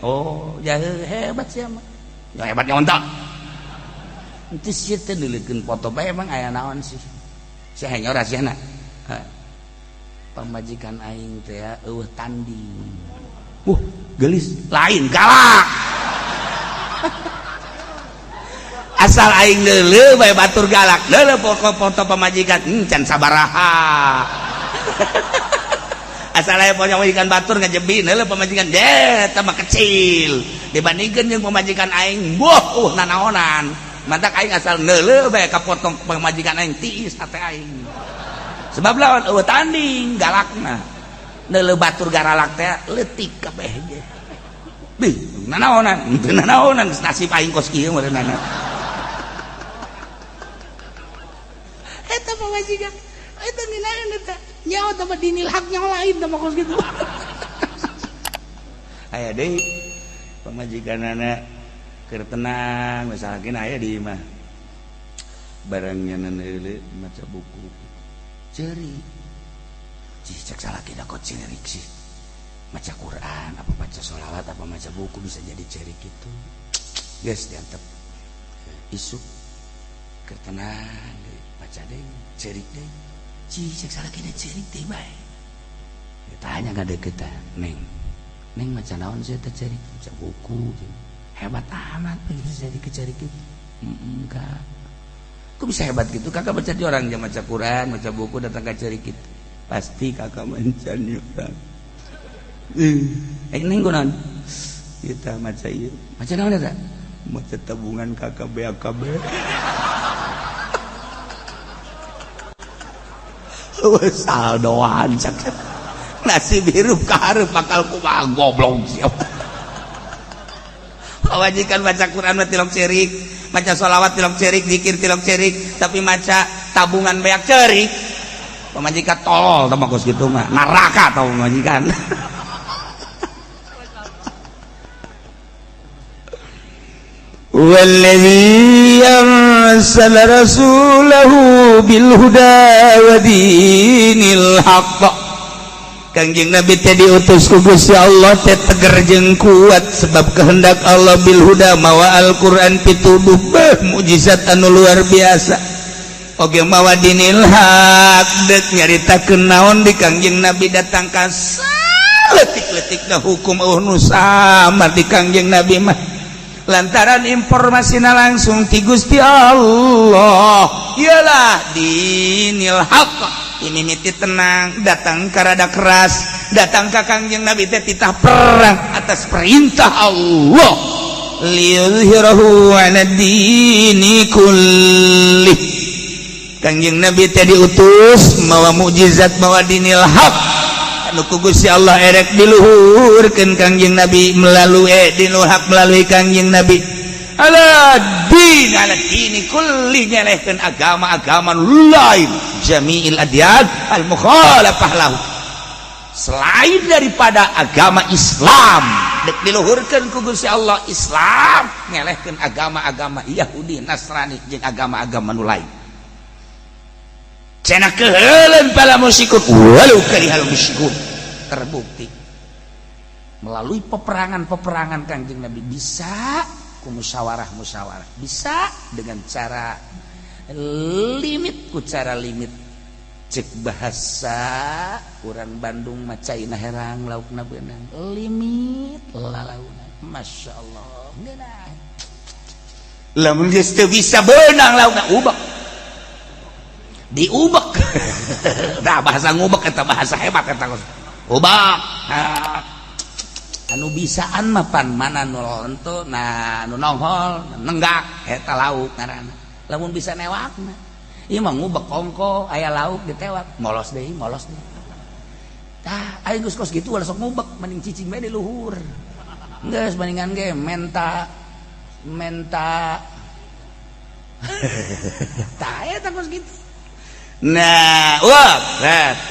oh jahe hebat sia mah ya hebat nyontok itu sia teh neuleukeun foto bae emang aya naon sih sia hayang rahasiana pamajikan aing teh eueuh tanding wuh geulis lain galak asal aing deuleu bae batur galak deuleu foto pamajikan can sabaraha asal aya pamajikan batur ngajebi deuleu pamajikan deh eta mah kecil dibandingkeun jeung pamajikan aing boh nanaonan mantak aing asal deuleu bae ka potong pamajikan aing tiis hate aing sebab lawan eueuh tanding galakna deuleu batur garalak teh leutik kabeh ge bih nanaonan teu nanaonan nasib aing kos kieu meureunana. pamajikan. Eta nginaeun eta. Nyawa teh mah dinil hak nyawa lain teh mah kos kitu. Aya deui pamajikanana keur tenang misalkan aya di imah. Barangnya neuleuh maca buku. Ceurik. Cih cek salakina kok ceurik sih. Maca Quran apa baca sholawat apa maca buku bisa jadi ceurik gitu. Geus diantep. Isuk keur tenang deui maca deui ceurik deui. Cih cek salakina ceurik deui bae. Ditanya ka deuketan, "Neng, neng maca naon sih teh ceurik?" Maca buku. Hebat amat bisa jadi kecerik gitu. Enggak. Kok bisa hebat gitu? Kakak baca di orang dia maca Quran, maca buku datang ke ceurik gitu. Pasti kakak mencani orang. Neng kunaon? Kita maca ieu. Maca naon eta? Maca tabungan kakak BAKB. Saldoan cak. Nasib hirup ka hareup bakal kumaha goblok siap. Pamajikan baca Quran mah tilok ceurik, maca sholawat tilok ceurik, zikir tilok ceurik, tapi maca tabungan beak ceurik. Pamajikan tolol tah mah kos kitu mah, neraka tah pamajikan. Wallazi arsala rasulahu bil huda wa dinil haqq. Kangjeng Nabi teh diutus ku Gusti Allah teh teger jeung kuat sebab kehendak Allah bil huda mawa Al-Qur'an pituduh beuh mukjizat anu luar biasa. Oge mawa dinil haq deuk nyaritakeun naon di Kangjeng Nabi datang ka saletik-letikna hukum eueuh nu samar di Kangjeng Nabi mah. Lantaran informasina langsung ti Gusti Allah. Iyalah dinil haq. Ini miti tenang datang ka rada keras datang ka Kangjeng Nabi teh titah perang atas perintah Allah liyuzhirahu 'ala dini kulli. Kangjeng Nabi teh diutus mawa mukjizat mawa dinil haq anu ku Gusti Allah erek diluhurkeun Kangjeng Nabi melalui dinul haq melalui Kangjeng Nabi ala din ala dini kulli nyelehkeun agama-agama lain jami'il adyan al mukhalafah lahu selain daripada agama Islam dek diluhurkeun ku Gusti Allah Islam nyelehkeun agama-agama Yahudi Nasrani jeung agama-agama nu lain cenah keheuleun pala musyrikun walau karihal musyrikun. Terbukti melalui peperangan-peperangan Kangjeng Nabi bisa ku musyawarah-musyawarah bisa dengan cara limit ku cara limit cek bahasa urang Bandung mah caina herang laukna beunang limit lalauna Masya Allah ngeunah lamun geus teu bisa beunang laukna ubek diubek. Nah bahasa ngubek eta bahasa hebat eta ubek. Anu bisaan mah pan mana nu lonto nah nu nongol nenggak eta lauk ngaranna lamun bisa newakna ieu mah ngubek kongko aya lauk ditewak molos deui molos deui tah aing geus kos kitu ulah sok ngubek mending cicing bae di luhur geus mendingan ge menta menta tah eta kos kitu. Nah uap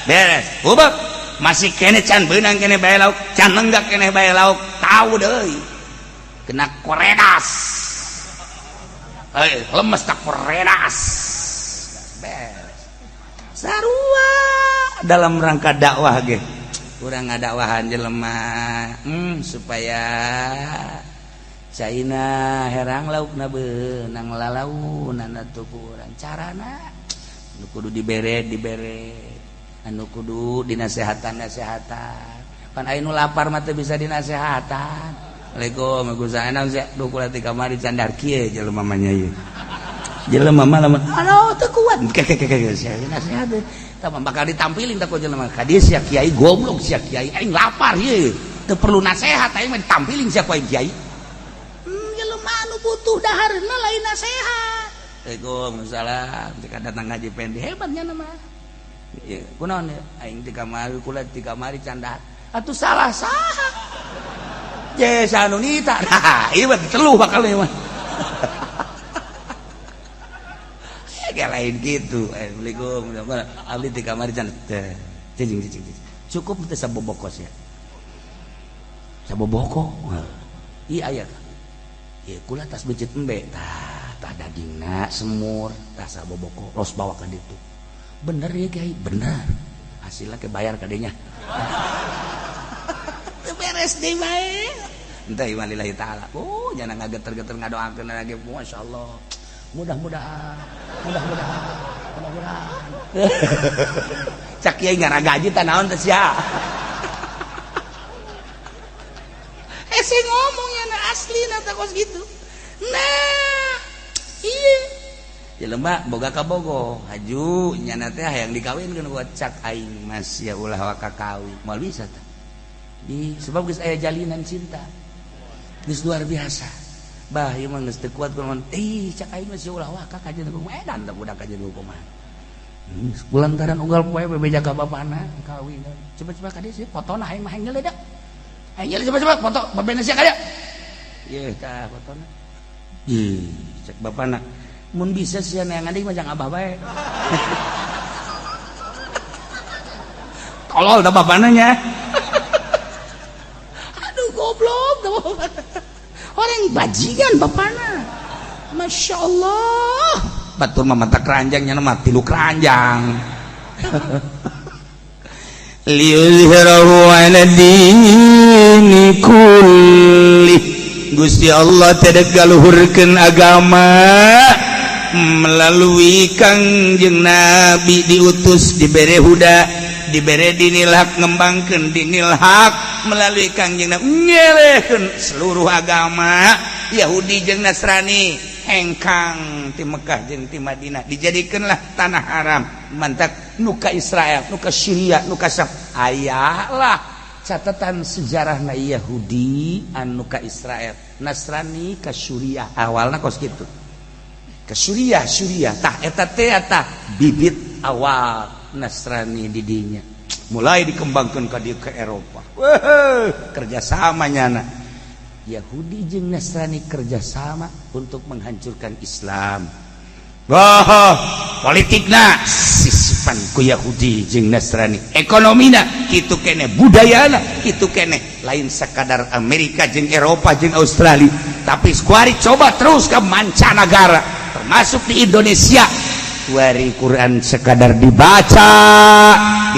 beres ubek masih kene can beunang kene bae lauk can nenggak kene bae lauk tahu deui kena koredas lemes tak koredas beres sarua dalam rangka dakwah ge urang ngadakwahan jelema supaya caina herang laukna beunang lalaunan atuh ku urang carana nu kudu dibere dibere anu kudu dinasehatan nasehatan pan aya nu lapar mah teu bisa dinasehatan. Assalamualaikum Waalaikumsalam sia duh kula ti kamari candar kieu jelema mah nya ieu jelema mah lamun anu teu kuat kekekeke sia nasehat tah bakal ditampilin tah ku jelema ka dieu sia kiai goblok sia kiai aing lapar ieu teu perlu nasehat aing mah ditampilin sia ku aing kiai jelema anu butuh dahareunna lain nasehat. Waalaikumsalam jika datang ngaji pendi hebatnya nama ya, kunaon ya aing di kamari kula di kamari canda atuh salah saha je anu nita nah ieu mah diteluh bakal ieu mah. ge lain gitu. Assalamualaikum, abdi di kamar can teh cicing cicing. Cukup teh saboboko sia. Saboboko. Iya aya. Ieu kula tas becet embe tah, tah dagingna semur, tah saboboko los bawa ka ditu. Bener ya Kiai, bener. Hasilnya ke bayar kadenya. Beres deui bae. Entah iman lillahi ta'ala. Oh, jangan ngageter-geter ngadoakeun lagi. Masya Allah. Mudah-mudahan, mudah-mudahan, mudah-mudahan. Cak kiai ngaragaji tah naon teh sia. Hese ngomong ya na asli na teh kos gitu. Nah, iya. Jelema boga kabogo, haju nyana teh hayang dikawinkeun ku cak aing mas ya ulah waka kawin. Moal bisa tah. Di sebab geus aya jalinan cinta. Geus luar biasa. Bah ieu mah geus teu kuat kunaon. Ih cak aing mah sia ulah waka ka jeung kumaha edan teh budak ka jeung kumaha. Kulantaran unggal poe bebeja ka bapana kawin. Coba-coba ka dieu sih fotona aing mah hayang nyeledak. Hayang nyeledak coba-coba foto babena sia ka dieu. Yeuh tah fotona. Ih cek bapana mun bisa sia neangan deui mah jang abah bae. Tolol dah bapana nya. Aduh goblok dah bapana. Orang bajingan bapana. Masya Allah. Batur mah mata keranjangnya mah tilu keranjang. Liyuzhirahu ala dini kulli. Gusti Allah teh galuhurkeun agama melalui Kangjeng Nabi diutus dibere huda, dibere dinil hak, ngembangkeun dinil hak melalui Kangjeng Nabi ngelehkeun seluruh agama Yahudi jeung Nasrani hengkang ti Mekah jeung ti Madinah dijadikeunlah tanah haram mantak nu ka Israel, nu ka Syria, nu ka Syam. Ayalah catatan sejarahna Yahudi anu ka Israel, Nasrani ka Suriah awalna kos kitu. Ke Suriah, Suriah tah eta teh tah bibit awal Nasrani didinya mulai dikembangkan ka dieu ke Eropa. Wah, kerjasama nyana Yahudi jeung Nasrani kerjasama untuk menghancurkan Islam. Wah, politikna sisipan ku Yahudi jeung Nasrani, ekonomina kitu kene, budayana kitu kene, lain sekadar Amerika jeung Eropa jeung Australia, tapi kuari coba terus ke mancanagara termasuk di Indonesia. Kuari Quran sekadar dibaca,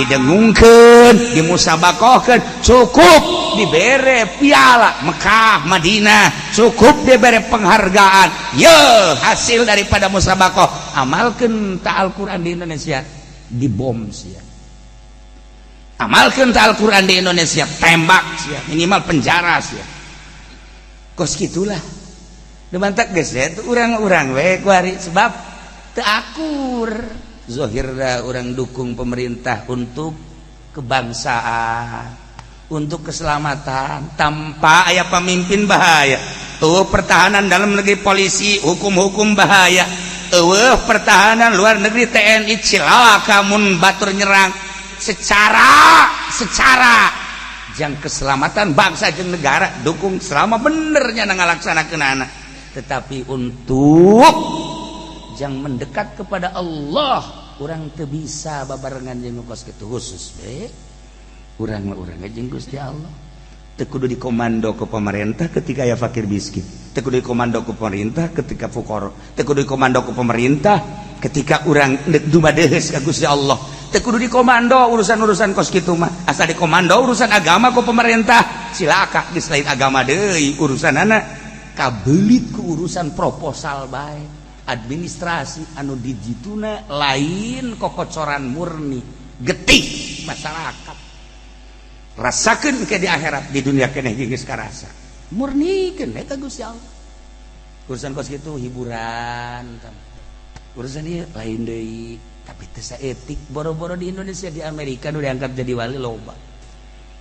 didengungkeun, dimusabakohkeun, cukup dibere piala Mekah, Madinah, cukup dibere penghargaan. Ye, hasil daripada musabakoh amalkeun ta Al-Quran di Indonesia dibom sia. Amalkeun ta Al-Quran di Indonesia tembak sia, minimal penjara sia. Kos gitulah. Demantak geus ya urang-urang we kuari sebab teu akur. Zohirna orang dukung pemerintah untuk kebangsaan, untuk keselamatan, tanpa aya pemimpin bahaya. Eueuh pertahanan dalam negeri polisi, hukum-hukum bahaya. Eueuh pertahanan luar negeri TNI cilaka mun batur nyerang secara secara jang keselamatan bangsa jeung negara dukung selama benernya ngalaksanakeun anak. Tetapi untuk jang mendekat kepada Allah urang teu bisa babarengan jeung kos kitu khusus be. Urang mah urang jeung Gusti Allah. Teu kudu dikomando ke pemerintah ketika aya fakir miskin. Teu kudu dikomando ke pemerintah ketika fuqara. Teu kudu dikomando ke pemerintah ketika urang deuk dumadeheus ka Gusti Allah. Teu kudu dikomando urusan-urusan kos kitu mah. Asal dikomando urusan agama ku pemerintah, cilaka geus lain agama deui urusanana. Kabelit ku urusan proposal bae, administrasi anu dijituna lain kokocoran murni getih masyarakat. Rasakeun ke di akhirat, di dunia keneh geus karasa. Murnikeun eta Gusti Allah. Urusan kos kitu hiburan, urusan ieu lain deui, tapi teu saetik boro-boro di Indonesia, di Amerika nu diangkat jadi wali loba.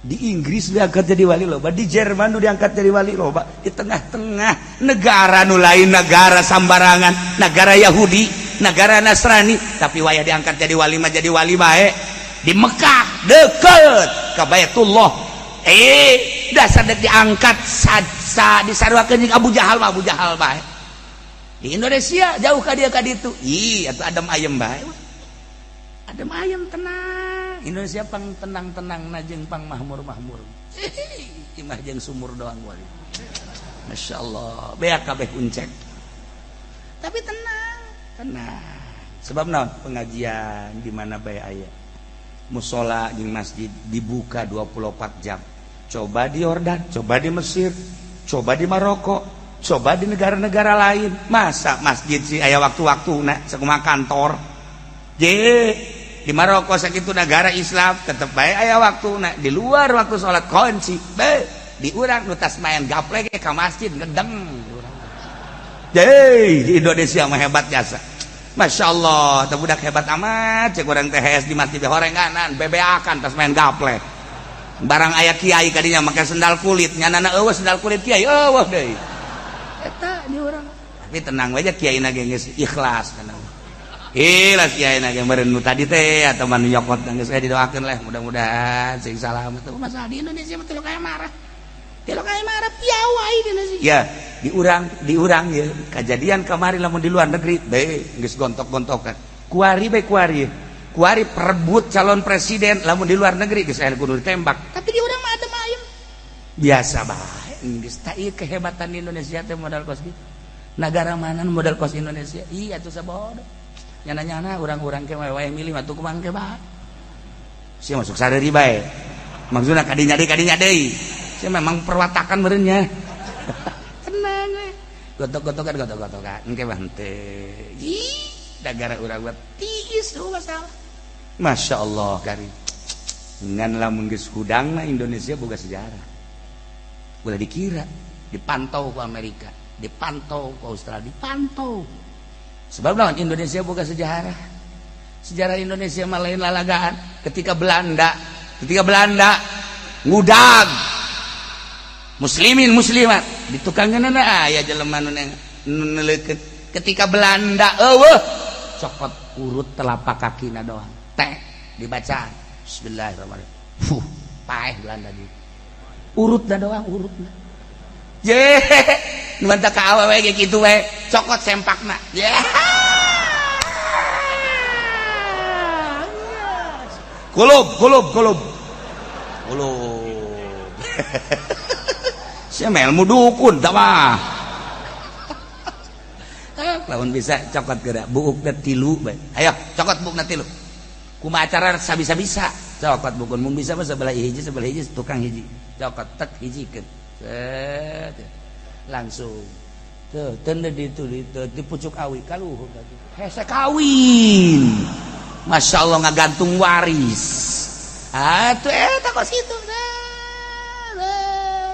Di Inggris diangkat jadi wali loba, di Jerman nu diangkat jadi wali loba, di tengah-tengah negara nu lain negara sambarangan, negara Yahudi, negara Nasrani, tapi waya diangkat jadi wali mah jadi wali bae. Di Mekah deket ke Baitullah, dasar dek diangkat sa, sa disaruakeun jeung Abu Jahal mah Abu Jahal bae. Di Indonesia jauh ka dia ka ditu. Ih, atuh adem ayem bae. Adem ayem tenang. Indonesia pang tenang-tenang na jeung pang mahmur-mahmur. Imah jeung sumur doang wali. Masya Allah, beak kabeh uncek. Tapi tenang, tenang. Sebab naon? Pengajian di mana bae aya. Musola jeung masjid dibuka 24 jam. Coba di Yordan, coba di Mesir, coba di Maroko, coba di negara-negara lain. Masa masjid sih aya waktu-waktu nah sakumaha kantor. Je di Maroko sakitu negara Islam tetep bae aya waktu nah di luar waktu salat kunci. Bae di urang nu tas main gaplek ka masjid ngedeng. Je di Indonesia mah hebat jasa. Masya Allah, teh budak hebat amat, cek urang teh hees di masjid horenganan, bebeakan tas main gaplek. Barang aya kiai kadinya make sendal kulit, nyanana eueuh sendal kulit kiai eueuh deui. Eta di urang. Tapi tenang wae kiai na ge geus ikhlas tenang. Ikhlas kiai na ge meureun nu tadi teh atau manu nyokot geus didoakeun lah mudah-mudahan sing salamet. Masalah di Indonesia mah teu kaya marah. Teu kaya marah piawai di Indonesia. Ya, diurang ya kejadian kemarin lamun di luar negeri be geus gontok-gontokan. Kuari be kuari. Kuari perebut calon presiden lamun di luar negeri geus aya kudu ditembak. Tapi di urang mah adem ayem. Biasa bae geus tah ieu kehebatan di Indonesia teh modal kos kitu. Nagara mana modal kos Indonesia? Iya atuh sabodo. Nyana-nyana urang-urang ke wae milih mah tuh kumang ke bae. Sia masuk sareuri bae. Maksudna kadinya deui. Sia memang perwatakan meureunnya. Tenang we. Gotok-gotokan gotok-gotokan engke mah henteu. Ih, negara urang mah tiis eueuh masalah. Masya Allah kari. Ngan lamun geus hudangna Indonesia boga sejarah. Ulah dikira dipantau ku Amerika, dipantau ku Australia, dipantau. Sebab lawan Indonesia boga sejarah. Sejarah Indonesia mah lain lalagaan. Ketika Belanda ngudag muslimin muslimat di tukangeunana aya jelema nu neuleukeun. Ketika Belanda eueuh cokot urut telapak kakina doang. Teh dibaca bismillahirrahmanirrahim. Fuh, paeh Belanda di. Urutna doang urutna. Je, nu mantap ka awewe ge kitu we, cokot sempakna. Ye. Kulub, kulub, kulub. Kulub. Sia mah ilmu dukun tah mah. Lamun bisa cokot geura buukna tilu bae. Ayo cokot buukna tilu. Kumaha acara sabisa-bisa cokot bukun mun bisa mah sebelah hiji tukang hiji. Cokot tek hijikeun. Set. Langsung. Tuh teu ditu di pucuk awi kaluhur hese kawin. Masya Allah ngagantung waris. Atuh eta kos kitu.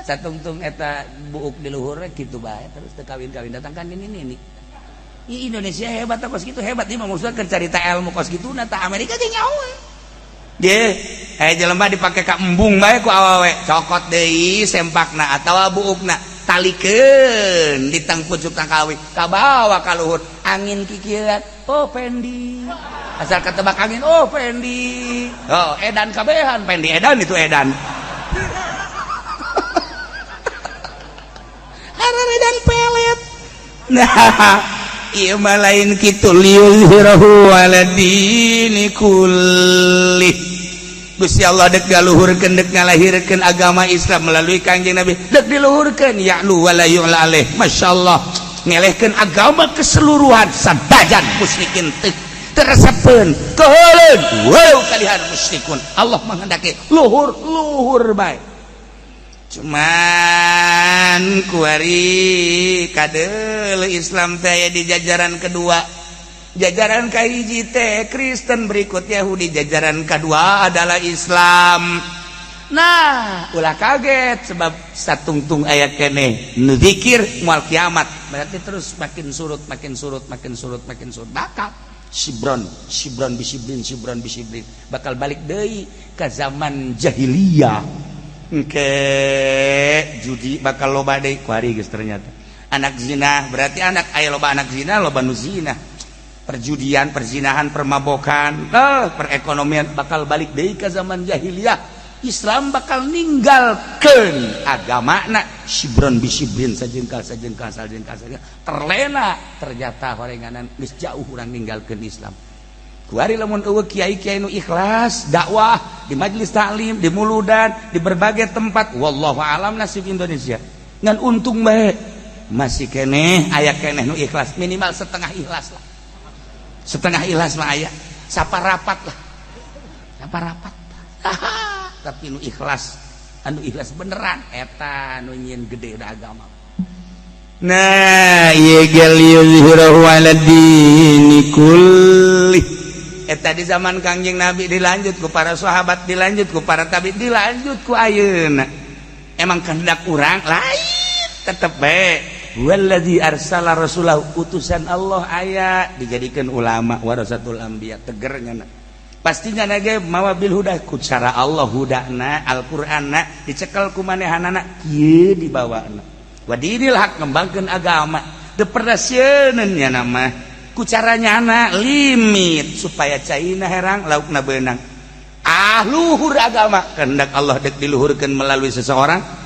Satungtung eta buuk di luhur kitu bae terus teu kawin-kawin datang kan ini. Ih, Indonesia hebat kos kitu hebat ieu mah maksudna keur carita ilmu kos kitu na ta Amerika ge nyaho. Ge, aya jelema dipake ka embung bae ku awewe, cokot deui sempakna atawa buukna, talikeun di tang pucuk tangkawi, kabawa ka luhur, angin kikieuan, oh Fendi. Asal ketebak angin, oh Fendi. Oh, edan kabehan, Fendi edan itu edan. Edan pelet. Nah, ieu mah lain kitu liyuzhirahu ala dini kulli. Gusti Allah dek ngaluhurkeun dek ngalahirkeun agama Islam melalui Kangjeng Nabi. Dek diluhurkeun ya'lu wala yu'la alaih. Masyaallah, ngelehkeun agama keseluruhan sadajan musyrikin teu teresepeun keuheuleun weu kalihan musyrikun. Allah menghendaki luhur-luhur bae. Cuman kuari kadeul Islam teh di jajaran kedua. Jajaran kahiji teh Kristen berikut Yahudi, jajaran kedua adalah Islam. Nah, ulah kaget sebab satungtung aya keneh nu zikir moal kiamat. Berarti terus makin surut, makin surut, makin surut, makin surut. Bakal sibron, sibron bisibrin, sibron bisibrin. Bakal balik deui ka zaman jahiliyah. Engke judi bakal loba deui kuari geus ternyata. Anak zina berarti anak aya loba anak zina, loba nu zina. Perjudian, perzinahan, permabokan, perekonomian bakal balik deui ka zaman jahiliyah. Islam bakal ninggalkeun agamana شبرا بشبر, sajengkal sajengkal sajengkal sajengkal, terlena. Ternyata horenganan geus jauh urang ninggalkeun Islam. Kuari lamun euweuh kiai-kiai nu ikhlas dakwah di majelis taklim, di muludan, di berbagai tempat, wallahu alam nasib Indonesia. Ngan untung bae masih keneh aya keneh nu ikhlas, minimal setengah ikhlas lah. Setengah ikhlas mah aya, saparapat lah. Saparapat. Tapi nu ikhlas, anu ikhlas beneran eta nu nyieun gede da agama. Nah, ieu ge ليظهره على الدين كله. Eta di zaman Kangjeng Nabi, dilanjut ku para sahabat, dilanjut ku para tabi, dilanjut ku ayeuna. Emang kehendak urang lain, tetep bae والذي أرسل رسوله, utusan Allah aya dijadikan ulama ورثة الأنبياء. Tegernya pastinya nage mawa بالهدى ku cara Allah, hudana Al-Qur'anna dicekel ku manehanana kieu dibawana, ودين الحق, ngembangkeun agama. Teu pernah sieun nya nama ku caranya anak limit supaya caina herang, laukna beunang. Ah, luhur agama, kehendak Allah dek diluhurkeun melalui seseorang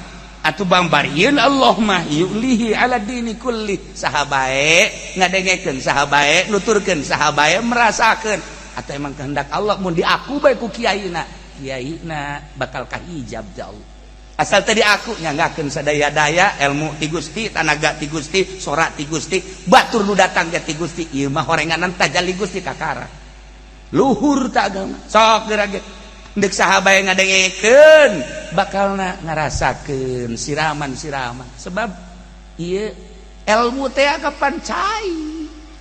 atau bang barieun Allah mah يعليه على الدين كله. Saha bae ngadengekeun, saha bae nuturkeun, saha bae merasakeun, atau emang kehendak Allah mun diaku bae ku kiaina, kiaina bakal kahijab jauh. Asal tadi aku nyanggakeun sadaya-daya, ilmu ti Gusti, tanaga ti Gusti, sora ti Gusti, batur nu datang ge ti Gusti, ieu mah horenganan tajalli Gusti kakara luhur tak agama. Sok geura ge ndek saha bae ngadengekeun bakalna ngarasakeun siraman-siraman, sebab ieu ilmu teh kapan cai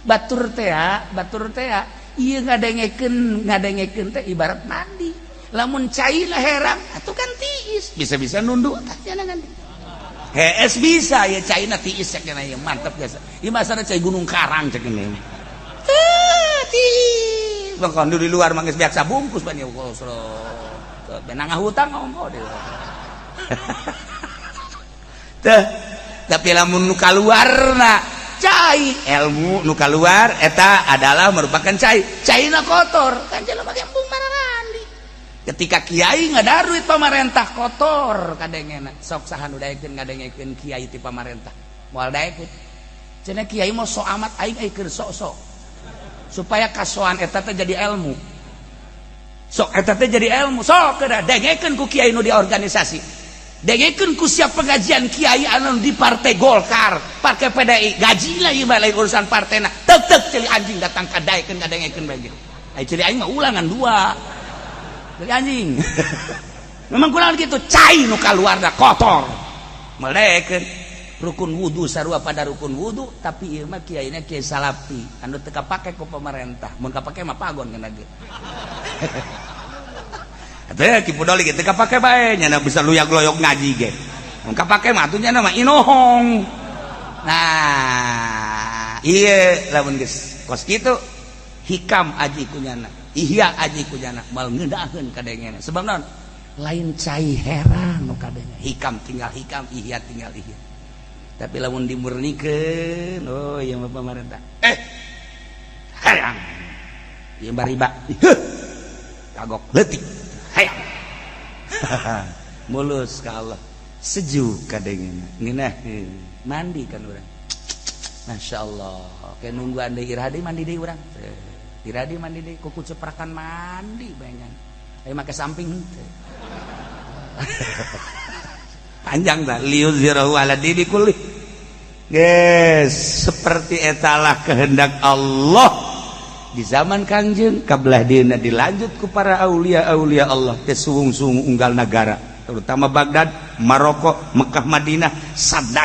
batur teh, batur teh ieu ngadengekeun, ngadengekeun teh ibarat mandi. Lamun cai lah herang atuh kan tiis, bisa-bisa nunduk tah jangan hees bisa ya caina tiis cek ya mantap biasa ieu masana cai Gunung Karang cek ini tiis. Bang di luar mah geus biasa bungkus banyak kosro benang hutang ngomong deh teh. Tapi lamun nu kaluarna cai ilmu nu kaluar eta adalah merupakan cai, caina kotor kan jelema embung mararandi. Ketika kiai ngadaruit pamarentah kotor kadengena. Sok saha nu daekeun ngadengekeun kiai ti pamarentah? Moal daekeun. Cenah kiai mau sok amat, aing ai keur sok-sok supaya kasoan eta teh jadi ilmu. Sok eta teh jadi ilmu. Sok kedah dengekeun ku kiai nu di organisasi, dengekeun ku siap pengajian kiai anu di Partai Golkar, Partai PDI, gaji lah ieu mah, lain urusan partena. Tek tek ceuli anjing datang ka daekeun ngadengekeun bae. Ai ceuli aing mah ulangan dua ceuli anjing. Memang kurang gitu, cai nu kaluarna kotor melekeun. Rukun wudu sarua pada rukun wudu, tapi ieu mah kiaina kiai salafi anu teu kapake ku pemerintah. Mun kapake mah pagon kana ge. Atuh Ki Pudoli teu kapake bae nya, bisa luyag-loyog ngaji ge. Mun kapake mah atuh nya mah inohong. Nah, ieu lamun geus kos kitu, hikam aji kunyana, ihya aji kunyana, mal ngeunaheun kadengena. Sebab naon? Lain cai herang nu kadenge. Hikam tinggal hikam, ihya tinggal ihya. Tapi lamun dimurnikeun, oh iya mah pemerintah hayang ieu bariba, kagok leutik hayang mulus ka Allah, sejuk kadengena, ngeunaheun mandi kan urang. Masya Allah, kayak nunggu anda iraha deui mandi deui urang, iraha deui mandi deui, kuku ceprakan mandi bayangan ayo make samping henteu. Panjang dah ليظهره على الدين كله. Guys, seperti etalah kehendak Allah di zaman Kangjeng kabelah dieuna dilanjut ku para aulia aulia Allah teh suwung-suwung unggal negara, terutama Baghdad, Maroko, Mekah, Madinah, sadaya.